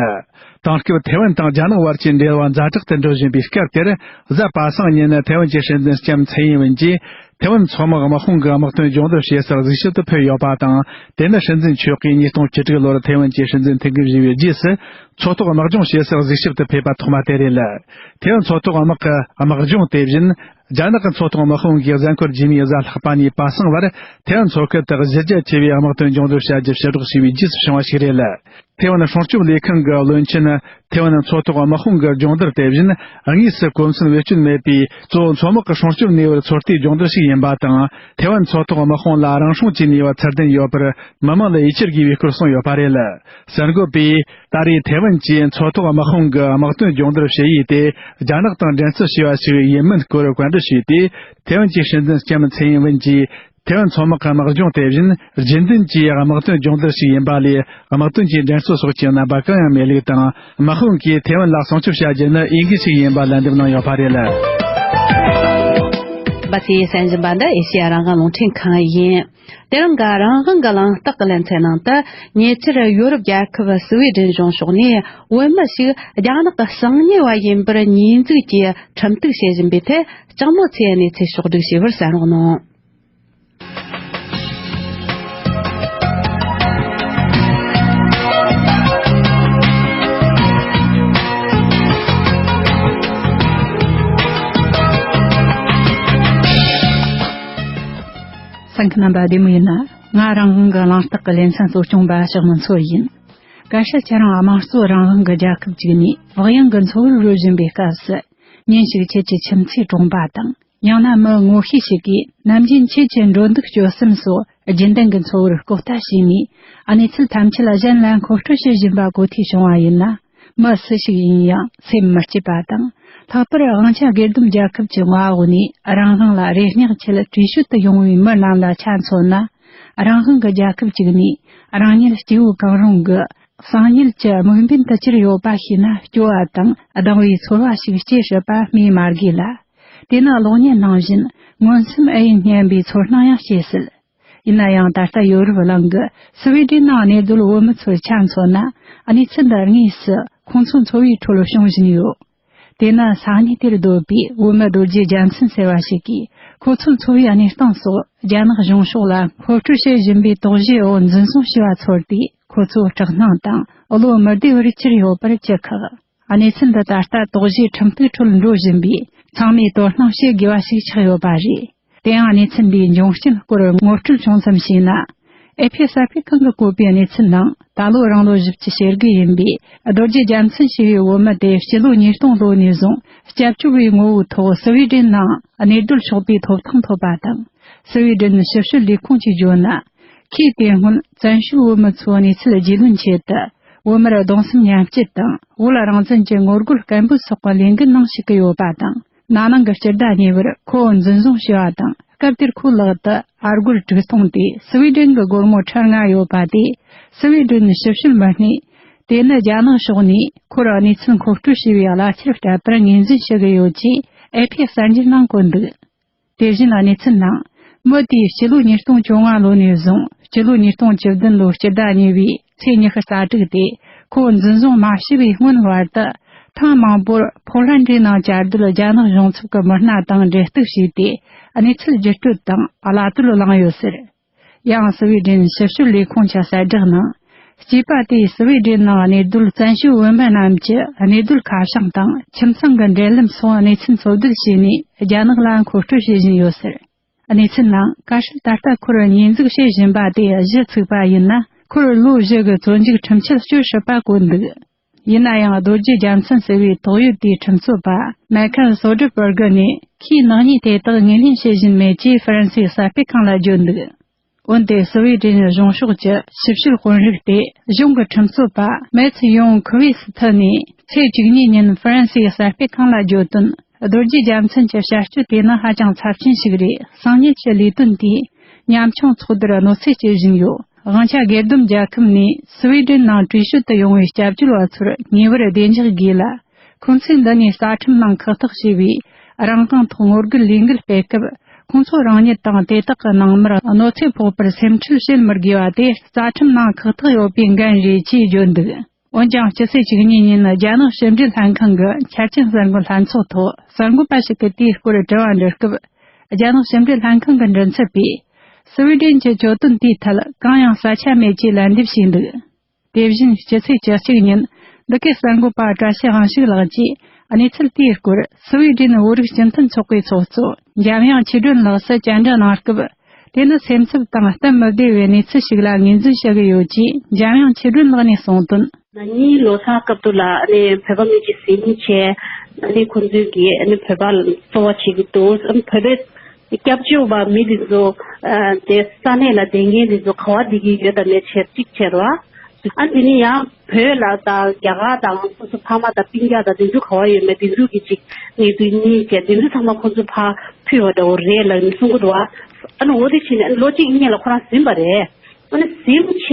དེང་སྐབས་ཐེ་ཝན་དང་རྒྱ་ནག་བར་གྱི་འབྲེལ་བ་ཛ་དྲག་ཏུ་འགྲོ་བཞིན་པའི་སྐབས་དེར། གཟའ་པ་སངས་ཉིན་ཐེ་ཝན་གྱི་སྲིད་འཛིན་ལྕམ་ཚའེ་ཡིན་ཝེན་གྱིས་ཐེ་ཝན་མཚོ་དམག་དམག་དཔུང་གི་དམག་དོན་སྦྱོང་བརྡར་བྱེད་སར་གཟིགས་ཞིབ་ཏུ་ཕེབས་ཡོད་པ་དང་། དེ་ནི་སྲིད་འཛིན་མཆོག་གིས་ཉིས་སྟོང་བཅུ་དྲུག་ལོར་ཐེ་ཝན་གྱི་སྲིད་འཛིན་ཐུགས་འགན་བཞེས་པའི་རྗེས་སུ་མཚོ་ཐོག་དམག་སྦྱོང་བྱེད་སར་གཟིགས་ཞིབ་ཏུ་ཕེབས་པ་ཐོག་མ་དེ་རེད། ཐེ་ཝན་མཚོ་ཐོག་དམག་གི་དམག་སྦྱོང་དེ་བཞིན། རྒྱ་ནག་གི་མཚོ་ཐོག་དམག་དཔུང་གིས་གཟའ་འཁོར་རྗེས་མའི་གཟའ་ལྷག་པ་ནས་པ་སངས་བར་ཐེ་ཝན་མཚོ་ཁུལ་དུ་གཞི་རྒྱ་ཆེ་བའི་དམག་དོན་སྦྱོང་བརྡར་བྱ་རྒྱུ་ཞུ་སྒྲོག་བྱས་པའི་རྗེས་སུ་བྱུང་བ་ཞིག་རེད། ཐེ་ཝན་སྲུང་སྐྱོབ་ལས་ཁང་གི་བློན་ཆེན། ཐེ་ཝན་མཚོ་ཐོག་དམག་དཔུང་གི་སྦྱོང་བརྡར་དེ་བཞིན་དངོས་སུ་གོ་མཚོན་བེད་སྤྱོད་མེད་པའི་གཙོ་བོ་མཚོ་དམག་གི་སྲུང་སྐྱོབ་གནས་བབ་ཚོད་ལྟའི་སྦྱོང་བརྡར་ཞིག་ཡིན་པ་དང་། ཐེ་ཝན་མཚོ་ཐོག་དམག་དཔུང་ལ་རང་སྲུང་བྱེད་ནུས་པ་ཚུལ་ལྡན་ཡོད་པར་མི་མང་ལ་ཡིད་ཆེས་དགོས་པའི་སྐོར་གསུངས་ཡོད་པ་རེད། གསར་འགོད་པས་ད་རེས་ཐེ་ཝན་གྱིས་མཚོ་ཐོག་དམག་དཔུང་གི་དམག་དོན་སྦྱོང་བརྡར་བྱེད་ཡུལ་དེ་རྒྱ་ནག་དང་འགྲན་རྩོད་བྱས་པ་ཞིག་ཡིན་མིན་སྐོར་བཀའ་འདྲི་ཞུས་ཏེ། ཐེ་ཝན་གྱི་སྲིད་འཛིན་ལྕམ་ཚེ་ཡིན་ཝུན་གྱིས། ཐེ་ཝན་མཚོ་དམག་གི་དམག་སྦྱོང་དེ་བཞིན་རྒྱུན་ལྡན་གྱི་དམག་དོན་སྦྱོང་བརྡར་ཞིག་ཡིན་པ་ལས། དམག་དོན་གྱི་འགྲན་རྩོད་སོགས་ཀྱི་རྣམ་པ་གང་ཡང་མེད་ལུགས་དང་། དམག་དཔུང་གིས་ཐེ་ཝན་ལ་སྲུང་སྐྱོབ་བྱ་རྒྱུ་ནི་འོས་འགན་ཞིག་ཡིན་པ་ལན་འདེབས་གནང་ཡོད་པ་རེད། འབའ་ཚེ་གསན་བཞིན་པ་འདི་ཨེ་ཤེ་ཡ་རང་དབང་རླུང་འཕྲིན་ཁང་ཡིན། དེ་རིང་གི་རང་དབང་གི་གླེང་སྟེགས་ཀྱི་ལེ་ཚན་ནང་དུ། ཉེ་ཆར་ཡོ་རོབ་རྒྱལ་ཁབ་སི་ཝེ་ཌེན་གཞུང་ཕྱོགས་ནས་བོད་མི་ཞིག་རྒྱ་ནག་གི་གསང་ཉུལ་བ་ཡིན་པར་ཉེས་འཛུགས་ཀྱིས་ཁྲིམས་གཏུག་བྱེད་བཞིན་པའི་ཐད། ལྕགས་མོ་ཚེ་གནས་ཚུལ་ཕྱོགས་བསྒྲིགས་བྱས་པར་གསན་རོགས་གནང་། གསན་མཁན་རྣམ་པ་བདེ་མོ་ཡིན་ན། ང་རང་དབང་གི་གླེང་སྟེགས་ཀྱི་ལེ་ཚན་གཙོ་སྐྱོང་པ་ཞག་མི་མཚོ་ཡིན། གལ་སྲིད་ཁྱེད་རང་དམངས་གཙོ་རང་དབང་གི་རྒྱལ་ཁབ་ཅིག་ནས་བག་ཡངས་ཀྱི་འཚོ་བར་རོལ་བཞིན་པའི་སྐབས་སུ། ཉིན་ཞིག་ཁྱེད་ཀྱི་ཁྱིམ་མཚེས་གྲོང་པ་དང་། ཡང་ན་མི་ངོ་ཤེས་ཤིག་གིས་ནམ་རྒྱུན་ཁྱེད་ཀྱི་འགྲོ་འདུག་སྤྱོད་གསུམ་སོགས་རྒྱུན་ལྡན་གྱི་འཚོ་བར་ལྐོག་ལྟ་བྱས་ནས། གནས་ཚུལ་ཐམས་ཅད་གཞན་ལ་མཁོ་སྤྲོད་བྱེད་བཞིན་པ་གོ་ཐོས་བྱུང་བ་ཡིན་ན། མི་སུ་ཞིག་ཡིན་ཡང་སེམས་མི་སྐྱིད་པ་དང་། ལྷག་པར་དབང་ཆ་སྒེར་སྡོམ་རྒྱལ་ཁབ་ཀྱི་མངའ་འོག་ནས་རང་དབང་ལ་རེ་སྙེག་ཆེད་བྲོས་བྱོལ་དུ་ཡོང་བའི་མི་རྣམས་ལ་ཆ་མཚོན་ན། རང་དབང་གི་རྒྱལ་ཁབ་ཅིག་ནས་རང་ཉིད་སྐྱེ་བོ་གང་རུང་གི་གསང་ཉུལ་གྱི་དམིགས་འབེན་དུ་གྱུར་ཡོད་པ་ཤེས་ན། སྐྱོ་བ་དང་སྡང་བའི་ཚོར་བ་ཞིག་སྐྱེ་སྲིད་པ་སྨོས་མ་དགོས་ལ། དེ་ནི་གློག་བརྙན་ནང་བཞིན་མངོན་སུམ་ཨེ་ཡིན་སྙམ་པའི་ཚོར་སྣང་ཡང་སྐྱེ་སྲིད། ཡིན་ན་ཡང་། ད་ལྟ་ཡོ་རོབ་གླིང་གི་སི་ཝེ་ཌེན་ནང་གནས་སྡོད་བོད་མི་ཚོར་ཆ་མཚོན་ན། གནས་ཚུལ་འདི་དངོས་སུ་ཁོང་ཚོའི་འཚོ་བའི་ཁྲོད་བྱུང་བཞིན་ཡོད། དེ་ནི་ས་གནས་དེར་སྡོད་པའི་བོད་མི་རྡོ་རྗེ་རྒྱལ་མཚན་ཟེར་བ་ཞིག་གིས། ཁོ་ཚོའི་འཚོ་བའི་གནས་སྟངས་སོགས་རྒྱ་ནག་གཞུང་ཕྱོགས་ལ་མཁོ་སྤྲོད་བྱེད་བཞིན་པའི་དོགས་གཞིའི་འོག་འཛིན་བཟུང་བྱས་པ་ཚོར་ཏེ། ཁོ་ཚོ་སྐྲག་སྣང་དང་བློ་མི་བདེ་བར་གྱུར་ཡོད་པར་ཅི་ཁག། གནས་ཚུལ་འདི་ད་ལྟ་དོགས་གཞིའི་ཁྲིམས་གཏུག་ཁྲོད་འགྲོ་བཞིན་པས། ཚང་མས་དོ་སྣང་བྱེད་དགོས་པ་ཞིག་ཆགས་ཡོད་པ་རེད། དེ་ཡང་། གནས་ཚུལ་འདིའི་འབྱུང་རྐྱེན་སྐོར་ངོ་སྤྲོད་ཆུང་ཙམ་བྱས་ན། ཨེ་ཕི་གསར་སྤེལ་ཁང་གིས་བཀོད་པའི་གནས་ཚུལ་ནང་། ད་ལོ་རང་ལོ་བཞི་བཅུ་ཞེ་དགུ་ཡིན་པའི་རྡོ་རྗེ་རྒྱལ་མཚན་ཞེས་པའི་བོད་མི་དེ། སྤྱི་ལོ་ཉིས་སྟོང་ལོ་ནས་བཟུང་སྐྱབས་བཅོལ་བའི་ངོ་བོའི་ཐོག་སི་ཝེ་ཌེན་ནང་གནས་སྡོད་ཆོག་པའི་ཐོབ་ཐང་ཐོབ་པ་དང་། སི་ཝེ་ཌེན་ཞིབ་དཔྱོད་ལས་ཁུངས་ཀྱིས་བརྗོད་ན། ཁོས་དེ་སྔོན་བཙན་བྱོལ་བོད་མི་ཚོའི་གནས་ཚུལ་རྒྱུས་ལོན་ཆེད་དུ། བོད་མིར་གདུང་སེམས་མཉམ་སྐྱེད་དང་། བོད་རང་བཙན་གྱི་ངོ་རྒོལ་སྐད་འབོད་སོགས་ཀྱི་ལས་འགུལ་གནང་བཞིན་ཡོད་པ་དང་། ན་ནིང་གི་སྤྱི་ཟླ་གཉིས་པར་ཁོ་བོ་འཛིན་བཟུང་བྱས་པ་དང་། སྐབས་དེར་ཁོའི་ལག་ཏུ་ཨ་སྒོར་དྲུག་སྟོང་དེ་སི་ཝེ་ཌེན་གྱི་སྒོར་མོ་ཁྲི་ལྔ་ཡོད་པ་དེ། སི་ཝེ་ཌེན་ཞིབ་དཔྱོད་མི་སྣས། དེ་ནི་རྒྱ་ནག་ཕྱོགས་ནས་ཁོར་གནས་ཚུལ་མཁོ་སྤྲོད་བྱས་པའི་གླ་ཆར་སྤྲད་པར་ངོས་འཛིན་བྱེད་ཀྱི་ཡོད་ཅེས་ཨེ་ཕི་གསར་འགྱུར་ནང་བཀོད་འདུག། དེ་བཞིན་གནས་ཚུལ་ནང་། མི་དེས་སྤྱི་ལོ་ཉིས་སྟོང་བཅོ་ལྔ་ལོ་ནས་བཟུང་སྤྱི་ལོ་ཉིས་སྟོང་བཅུ་བདུན་ལོའི་སྤྱི་ཟླ་གཉིས་པའི་ཚེས་ཉི་ཤུ་རྩ་དྲུག་དེ། ཁོ་འཛིན་བཟུང་མ་བྱས་པའི་སྔོན་བར་དུ། ཐེངས་མང་པོར་ཕོ་ལན་ཌའི་ནང་བཅའ་སྡོད་རྒྱ་ནག་གཞུང་ཚབ་ཀྱི་མི་སྣ་དང་འབྲེལ་གཏུག་བྱས་ཏེ། གནས་ཚུལ་བརྒྱུད་སྤྲོད་དང་གླ་བསྟོད་བླངས་ཡོད་ཟེར། ཡང་། སི་ཝེ་ཌེན་ཞིབ་དཔྱོད་ལས་ཁུངས་ཀྱི་གསལ་བསྒྲགས་ནང་། སྐྱེས་པ་དེས་སི་ཝེ་ཌེན་ནང་གནས་སྡོད་བཙན་བྱོལ་བོད་མི་རྣམས་ཀྱི་གནས་སྡོད་ཁ་བྱང་དང་ཁྱིམ་ཚང་གི་འབྲེལ་ལམ་སོགས་གནས་ཚུལ་འཚོལ་བསྡུ་བྱས་ནས། རྒྱ་ནག་ལ་མཁོ་སྤྲོད་བྱེད་བཞིན་ཡོད་ཟེར། གནས་ཚུལ་ནང་། གལ་སྲིད་ད་ལྟ་ཁོར་ཉེས་འཛུགས་བྱེད་བཞིན་པ་དེ་གཞི་ཚུགས་པ་ཡིན་ན། ཁོར་ལོ་བཞི་གི་བཙོན་འཇུག་ཁྲིམས་ཆད་གཅོད་སྲིད་པ་བཀོད་འདུག། ཡིན་ན་ཡང་། རྡོ་རྗེ་རྒྱལ་མཚན་ཟེར་བའི་དོགས་ཡོད་དེའི་ཁྲིམས་རྩོད་པ་མེ་ཁལ་སོ་ཌི་བར་གི་ནས། ཁོས་ནག་ཉེས་དེ་དག་ངོས་ལེན་བྱེད་བཞིན་མེད་ཅེས་ཧྥ་རན་སིའི་གསར་སྤེལ་ཁང་ལ་བརྗོད་འདུག། འོན་ཏེ། སི་ཝེ་ཌེན་གཞུང་ཕྱོགས་ཀྱི་ཞིབ་དཔྱོད་དཔོན་རིགས་དེ། གཞུང་གི་ཁྲིམས་རྩོད་པ་མེ་ཚི་ཡོང་ཁུ་ཝེ་སི་ཐི་ནས་ཚེས་བཅུ་གཉིས་ཉིན་ཧྥ་རན་སིའི་གསར་སྤེལ་ཁང་ལ་བརྗོད་དོན། རྡོ་རྗེ་རྒྱལ་མཚན་གྱི་བྱ་སྤྱོད་དེ་ནི་ཧ་ཅང་ཚབས་ཆེན་ཞིག་རེད། གསང་ཉུལ་གྱི་ལས་དོན་དེས་ཉམ་ཆུང་ཚོགས་སྡུར་གནོད་འཚེ་བྱེད་བཞིན་ཡོད། དབང་ཆ་སྒེར་སྡོམ་རྒྱལ་ཁབ་ནས་སི་ཝེ་ཌེན་ནང་བྲོས་བྱོལ་དུ་ཡོང་བའི་སྐྱབས་བཅོལ་བ་ཚོར་ཉེ་བར་བདེ་འཇགས་དགོས་ལ། ཁོང་ཚོས་འདི་ནས་རྩ་ཁྲིམས་ནང་ཁག་ཐེག་བྱས་པའི་རང་དབང་ཐོག་ངོ་རྒོལ་ལས་འགུལ་སྤེལ་སྐབས། ཁོང་ཚོ་རང་ཉིད་དང་དེ་དག་གི་ནང་མིར་གནོད་འཚེ་ཕོག་པར་སེམས་ཁྲལ་བྱེད་མི་དགོས་པ་དེ་རྩ་ཁྲིམས་ནང་ཁག་ཐེག་ཡོད་པའི་འགན་རེད་ཅེས་བརྗོད་འདུག། འོན་ཀྱང་། སྤྱི་ཚེས་བཅུ་གཉིས་ཉིན་རྒྱ་ནག་ཕྱི་འབྲེལ་ལྷན་ཁང་གི་འཆར་ཅན་གསར་འགོད་ལྷན་ཚོགས་ཐོག་གསར་འགོད་པ་ཞིག་གིས་དེའི་སྐོར་དྲི་བ་འདྲི་སྐབས། རྒྱ་ནག་ཕྱི་འབྲེལ་ལྷན་ཁང་གི་མགྲིན་ཚབ་པས། སི་ཝེ་ཌེན་གྱི་གྱོད་དོན་དེའི་ཐད་གང་ཡང་ས་ཆ་མེད་ཅེས་ལན་འདེབས་བྱས་འདུག། དེ་བཞིན། སྤྱི་ཚེས་བཅུ་གཅིག་ཉིན་འདི་གའི་གསར་འགོད་པ་བཀྲ་ཤིས་དབང་ཕྱུག་ལགས་ཀྱིས་གནས་ཚུལ་དེའི་སྐོར། སི་ཝེ་ཌེན་བོད་རིགས་སྤྱི་མཐུན་ཚོགས་པའི་ཚོགས་གཙོ་འཇམ་དབྱངས་ཆོས་སྒྲོན་ལགས་སུ་བཅར་འདྲི་གནང་སྐབས། དེ་ནི་སེམས་འཚབ་དང་སྟབས་མི་བདེ་བའི་གནས་ཚུལ་ཞིག་ལ་ངོས་འཛིན་བྱེད་ཀྱི་ཡོད་ཅེས་འཇམ་དབྱངས་ཆོས་སྒྲོན་ལགས་ནས་གསུངས་དོན། ན་ནིང་ལོ་གསར་སྐབས་དུ་ལ་ཨ་ནི་བོད་པ་མི་གཅིག་ཟིན་བྱས། ཨ་ནི་ཁོང་ཚོས་ཀྱིས་ཨ་ནི་བོད་པ་ལ་གསོལ་བ་བྱེད་ཀྱི་འདུག་ཨ་ནི་བོད་པའི་སྐྱབས་བཅོལ་བ་མི་དེ་ཚོ་ཨ་དེ་ས་གནས་ལ་བསྡད་མཁན་དེ་ཚོ་ག་བ་བསྡད་ཀྱི་ཡོད་དམ་མེད་བྱས་གཅིག་བྱས་རོགས། ཨ་དེ་ནི་ཡང་བོད་ལ་དང་རྒྱ་གར་དང་སོ་སོ་ཕ་མ་དང་སྤུན་ཀྱག་དང་དེ་ཚོ་ག་བ་ཡོད་མེད་དེ་ཚོ་གི་ཅིག་གནས་ཚུལ་གཉིས་བྱས་དེ་ཚོ་ཚང་མ་ཁོང་ཚོ་ཕར་ཕུལ་བ་འདྲ་བོ་རེད་ལབ་ནས་གསུང་གི་འདུག་ཨ་ནི་འོ་དེ་བྱས་ནས་ཨ་ནི་ལོ་གཅིག་གཉིས་ལ་ཁོ་རང་ཟིན་པ་རེད། ཨ་ནི་ཟིན་བྱས་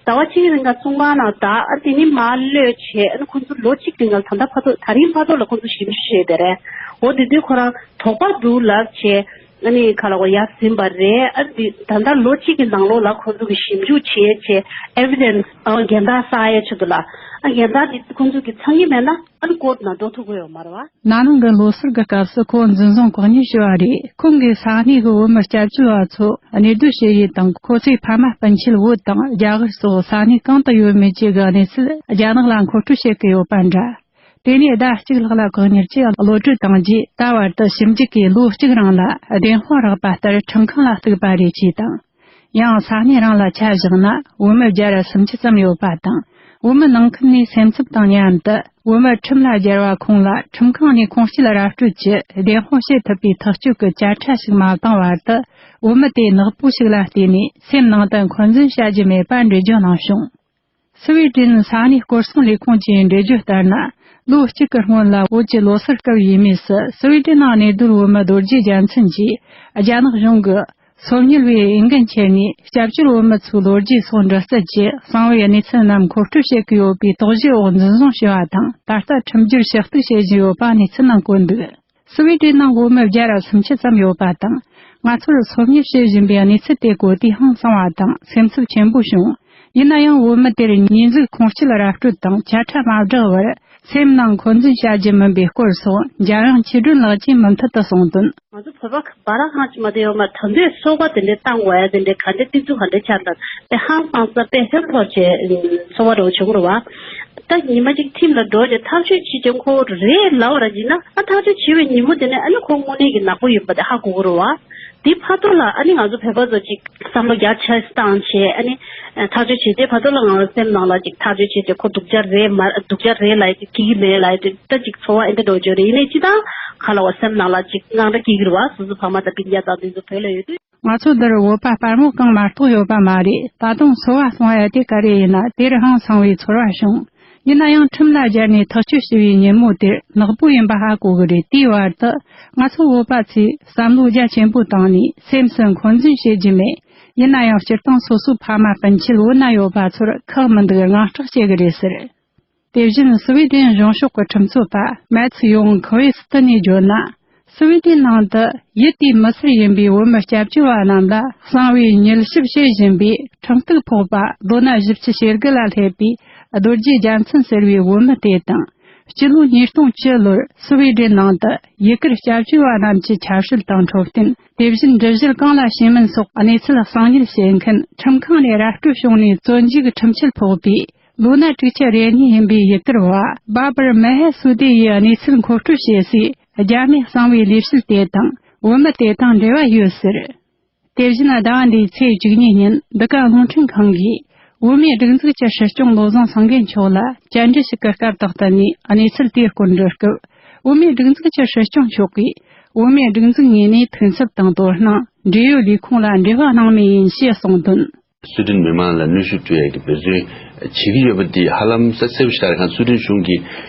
ཟླ་བ་གཅིག་རིང་ག་གསུང་གང་ན་ད་ཨ་དེ་ནི་མར་གློད་བྱས་ཨ་ནི་ཁོང་ཚོ་ལོ་གཅིག་རིང་ག་ད་ལྟ་ཕ་ཐོག་ད་རིང་ཕ་ཐོག་ལ་ཁོང་ཚོ་ཞིབ་འཇུག་བྱས་དེ་རེད། འོ་དེ་དུས་ཁོ་རང་དོགས་པ་འདུག་ལབ་བྱས། ཨ་ནི་ཁ་ལ་གོ་ཡར་ཟིན་པ་རེད། ཨ་ནི་ད་ལྟ་ལོ་གཅིག་གི་ནང་ལོགས་ལ་ཁོ་ཚོ་གི་ཞིབ་འཇུག་བྱས་བྱས་ཨེ་བི་ཌེན་སི་རྒན་བདག་ས་ཡ་ཆུ་དུ་ལ་ཨ་རྒན་བདག་དེ་ཁོ་ཚོ་གི་ཚང་གི་མེད་ན་ཨ་ནི་ཀོར་ནང་འགྲོ་ཐུབ་ཀྱི་ཡོད་མ་རེད་བ། ན་ནིང་གི་ལོ་སར་གྱི་སྐབས་སུ་ཁོ་འཛིན་བཟུང་བཀག་ཉར་བྱས་པ་རེད། ཁོང་གིས་ས་གནས་ཀྱི་བོད་མི་སྐྱབས་བཅོལ་བ་ཚོ་གནས་སྡོད་བྱེད་ཡུལ་དང་ཁོ་ཚོའི་ཕ་མ་སྤུན་མཆེད་བོད་དང་རྒྱ་གར་སོགས་ས་གནས་གང་དུ་ཡོད་མེད་བཅས་ཀྱི་གནས་ཚུལ་རྒྱ་ནག་ལ་མཁོ་སྤྲོད་བྱེད་ཀྱི་ཡོད་པ་འདྲ། དེ་ནས་ཟླ་གཅིག་ལྷག་ལ་བཀག་ཉར་གྱིས་གློད་གྲོལ་བཏང་རྗེས་ད་བར་དུ་ཞིབ་འཇུག་གིས་ལོ་གཅིག་རིང་ལ་བདེན་དཔང་རག་པ་ལྟར་ཁྲིམས་ཁང་ལ་གཏུགས་པ་རེད་ཅེས་དང་། ཡང་ས་གནས་རང་ལ་ཆ་བཞག་ན་བོད་མི་བརྒྱ་ར་སུམ་ཅུ་ཙམ་ཡོད་པ་དང་། བོད་མི་ནང་ཁུལ་ནས་སེམས་འཚབ་དང་མཉམ་དུ་བོད་མི་ཁྲིམས་ལ་སྦྱར་བ་ཁོང་ལ་ཁྲིམས་ཁང་ནས་ཁུངས་སྐྱེལ་ར་སྤྲོད་ཀྱིས་བདེན་དཔང་བྱེད་ཐུབ་པའི་ཐག་གཅོད་ཀྱི་བཅད་ཁྲ་ཞིག་མ་བཏང་བར་དུ་བོད་མི་དེ་ནག་པོ་ཞིག་ལ་བལྟས་ནས་སེམས་ནང་དུ་འཁོན་འཛིན་བྱ་རྒྱུ་མེད་པ་འགྲེལ་བརྗོད་གནང་བྱུང་། སི་ཝི་ཌེན་ས་གནས་སྐོར་སྲུང་ལས་ཁུངས་ཀྱིས་འགྲེལ་བརྗོད་ལྟར་ན། ལོ་གཅིག་གི་སྔོན་ལ་བོད་ཀྱི་ལོ་སར་སྐབས་ཡས་མས་སུ་སི་ཝི་ཌེན་ནང་གནས་སྡོད་བོད་མི་རྡོ་རྗེ་རྒྱལ་མཚན་གྱིས་རྒྱ་ནག་གཞུང་གིས་སོ་མྱུལ་བའི་འོས་འགན་འཁྱེར་ནས་སྐྱབས་བཅོལ་བོད་མི་ཚོའི་ལོ་རྒྱུས་སོགས་འདྲི་རྩད་ཀྱིས་གསང་བའི་གནས་ཚུལ་རྣམས་མཁོ་སྤྲོད་བྱེད་ཀྱི་ཡོད་པའི་དོགས་གཞིའི་འོག་འཛིན་བཟུང་བྱས་པ་དང་། ད་ལྟ་ཁྲིམས་སྒྱུར་ཞུ་གཏུག་བྱེད་བཞིན་ཡོད་པ་གནས་ཚུལ་ནང་བཀོད་འདུག་སི་ཝི་ཌེན་ནང་བོད་མི་བརྒྱ་ར་སུམ་ཅུ་ཙམ་ཡོད་པ་དང་། ང་ཚོར་སོ་མྱུལ་བྱེད་བཞིན་པའི་གནས་ཚུལ་དེ་གོ་དུས་ཧང་སངས་པ་དང་སེམས་འཚབ་ཆེན་པོ་བྱུང་། ཡིན་ན་ཡང་བོད་མི་དེར་ཉེས་འཛུགས་ཁུངས་སྐྱེལ་ར་སྤྲོད་དང་བཅད་ཁྲ་མ་བསྒྲགས་བར་སེམས་ནང་འཁོན་འཛིན་བྱ་རྒྱུ་མིན་པའི་སྐོར་སོགས་འཇམ་དབྱངས་ཆོས་སྒྲོན་ལགས་ཀྱིས་མུ་མཐུད་དུ་གསུངས་དོན། ང་ཚོ་བོད་པ་བར་ཧང་ཅི་མ་དེ་ཡོད་མ་ད་འདོད་ཚོགས་པ་དེ་འདྲའི་བཏང་དགོས་ཡ་དེ་འདྲའི་ག་འདྲའི་ཏིག་ཙུ་ག་འདྲའི་ཆགས་འདུག་དཔེ་ཧང་སངས་ས་དཔེ་ཧེབ་ཐོར་བྱས་ཚོར་བ་འདྲ་བོ་བྱུང་རེད་བ། ད་ཉི་མ་གཅིག་ཁྲིམས་ལ་འགྲོ་རྗེས་ཐག་གཅོད་བྱེད་ཀྱང་ཁོ་རེད་ལབ་པ་ར་ཡིན་ན་ཨ་ཐག་གཅོད་བྱེད་པའི་ཉིན་མོ་དེ་ནས་ཨ་ནི་ཁོ་དངོས་གནས་ཀྱི་ནག་པོ་ཡིན་པ་དེ་ཧ་གོ་གི་རེད་བ། དེ་ཕ་ཐོག་ལ་ཨ་ནི་ང་ཚོ་བོད་པ་ཚོ་ཅིག་བསམ་བློ་རྒྱ་ཆེ་བཏང་བྱས་ཨ་ནི་ཐག་གཅོད་བྱེད་དེ་ཕ་ཐོག་ལ་ང་ཚོ་སེམས་ནང་ལ་ཅིག་ཐག་གཅོད་བྱེད་དེ་ཁོ་སྡུག་ཅག་རེད་མ་སྡུག་ཅག་རེད་ལབ་ཡ་ཅིག་སྐྱིད་ཀྱི་མེད་ལབ་ཡ་ཅིག་ད་ཅིག་ཚོར་བ་ཨེ་འདྲ་འགྲོ་བྱུང་རེད། ཡིན་ནའི་ཅི་ད་ག་ལ་བ་སེམས་ནང་ལ་ཅིག་དངངས་སྐྲག་སྐྱེ་གི་རེད་བ། སོ་སོ་ཕ་མ་དང་སྤུན་ཀྱག་དང་དེ་ཚོ་བོད་ལ་ཡོད་དུས། ང་ཚོ་འདིར་བོད་པ་དཔའ་མོ་གང་མ་གཏོགས་ཡོད་པ་མ་རེད། ད་དུང་འཚོ་བ་གཏོང་ཡ་དེ་ག་རེ་ཡིན་ན་དེར་ཧང་སངས་པའི་ཚོར་བ་བྱུང་། ཡིན་ན་ཡང་ཁྲིམས་ལ་སྦྱར་ནས་ཐག་གཅོད་བྱས་པའི་ཉིན་མོ་དེར་ནག་པོ་ཡིན་པ་ཧ་གོ་གི་རེད། དེའི་བར་དུ་ང་ཚོ་བོད་པ་ཚོས་བསམ་བློ་རྒྱ་ཆེན་པོ་བཏང་ནས་སེམས་སུ་འཁོན་འཛིན་བྱེད་རྒྱུ་མེད། ཡིན་ན་ཡང་སྤྱིར་བཏང་སོ་སོའི་ཕ་མ་སྤུན་མཆེད་བོད་ན་ཡོད་པ་ཚོར་ཁག་མི་འདུག་དངངས་སྐྲག་བྱེད་གི་རེད་ཟེར། དེ་བཞིན་སི་ཝི་ཌེན་གཞུང་ཕྱོགས་ཀྱི་ཁྲིམས་རྩོད་པ་མེ་ཚི་ཡོང་ཁུ་ཝེ་སི་ཏི་ནས་བརྗོད་ན། སི་ཝི་ཌེན་ནང་དུ་ཡུལ་དེའི་མི་སེར་ཡིན་པའི་བོད་མི་སྐྱབས་བཅོལ་བ་རྣམས་ལ་གསང་བའི་མྱུལ་ཞིབ་བྱེད་བཞིན་པའི་ཁྲིམས་གཏུག་ཕོག་པ་ལོ་ན་བཞི་བཅུ་ཞེ་དགུ་ལ་སླེབས་པའི་རྡོ་རྗེ་རྒྱལ་མཚན་ཟེར་བའི་བོད་མི་དེ་དང་། སྤྱི་ལོ་ཉིས་སྟོང་བཅུ་ལོར་སི་ཝི་ཌེན་ནང་དུ་ཡུལ་གར་སྐྱབས་བཅོལ་བ་རྣམས་ཀྱི་ཆབ་སྲིད་དང་འཕྲོད་བསྟེན། དེ་བཞིན་འགྲུལ་བཞུད་གང་ལ་ཞེན་མིན་སོགས་གནས་ཚུལ་གསང་ཉུལ་བྱེད་མཁན་ཁྲིམས་ཁང་ནས་ར་སྤྲོད་བྱུང་ནས་བཙོན་འཇུག་ཁྲིམས་ཆད་ཕོག་པའི། ལོ་ན་དྲུག་ཅུ་རེ་གཉིས་ཡིན་པའི་ཡུལ་གར་བ་བཱ་བར་མེ་ཧེ་སུ་དེ་ཡི་གནས་ཚུལ་མཁོ་སྤྲོད་བྱེད་སའི་རྒྱ་མི་གསང་བའི་ལས་བྱེད་དེ་དང་བོད་མི་དེ་དང་འབྲེལ་བ་ཡོད་ཟེར། དེ་བཞིན་ཟླ་བ་འདིའི་ཚེས་བཅུ་གཉིས་ཉིན་འདི་ག་རླུང་འཕྲིན་ཁང་གིས་བོད་མིའི་སྒྲིག་འཛུགས་ཀྱི་སྲིད་སྐྱོང་བློ་བཟང་སེང་གེ་མཆོག་ལ་བཅར་འདྲི་ཞིག་གི་སྐབས་དང་བསྟུན་ནས་གནས་ཚུལ་དེའི་སྐོར་འདྲི་སྐབས། བོད་མིའི་སྒྲིག་འཛུགས་ཀྱི་སྲིད་སྐྱོང་མཆོག་གིས་བོད་མིའི་སྒྲིག་འཛུགས་ངོས་ནས་ཕུགས་འཚབ་དང་དོ་སྣང་འབྲེལ་ཡོད་ལས་ཁུངས་ལ་འབྲེལ་བ་གནང་མུས་ཡིན་ཞེས་གསུངས་དོན། སུའེ་ཏེན་མི་མང་ལ་གནོན་ཤུགས་སྤྲོད་ཡག་གི་འབད་བརྩོན་བྱེད་ཀྱི་ཡོད་པ་འདི་ཧ་ལམ་གསལ་པོ་ཞིག་རེད། སུའེ་ཏེན་གཞུང་གིས་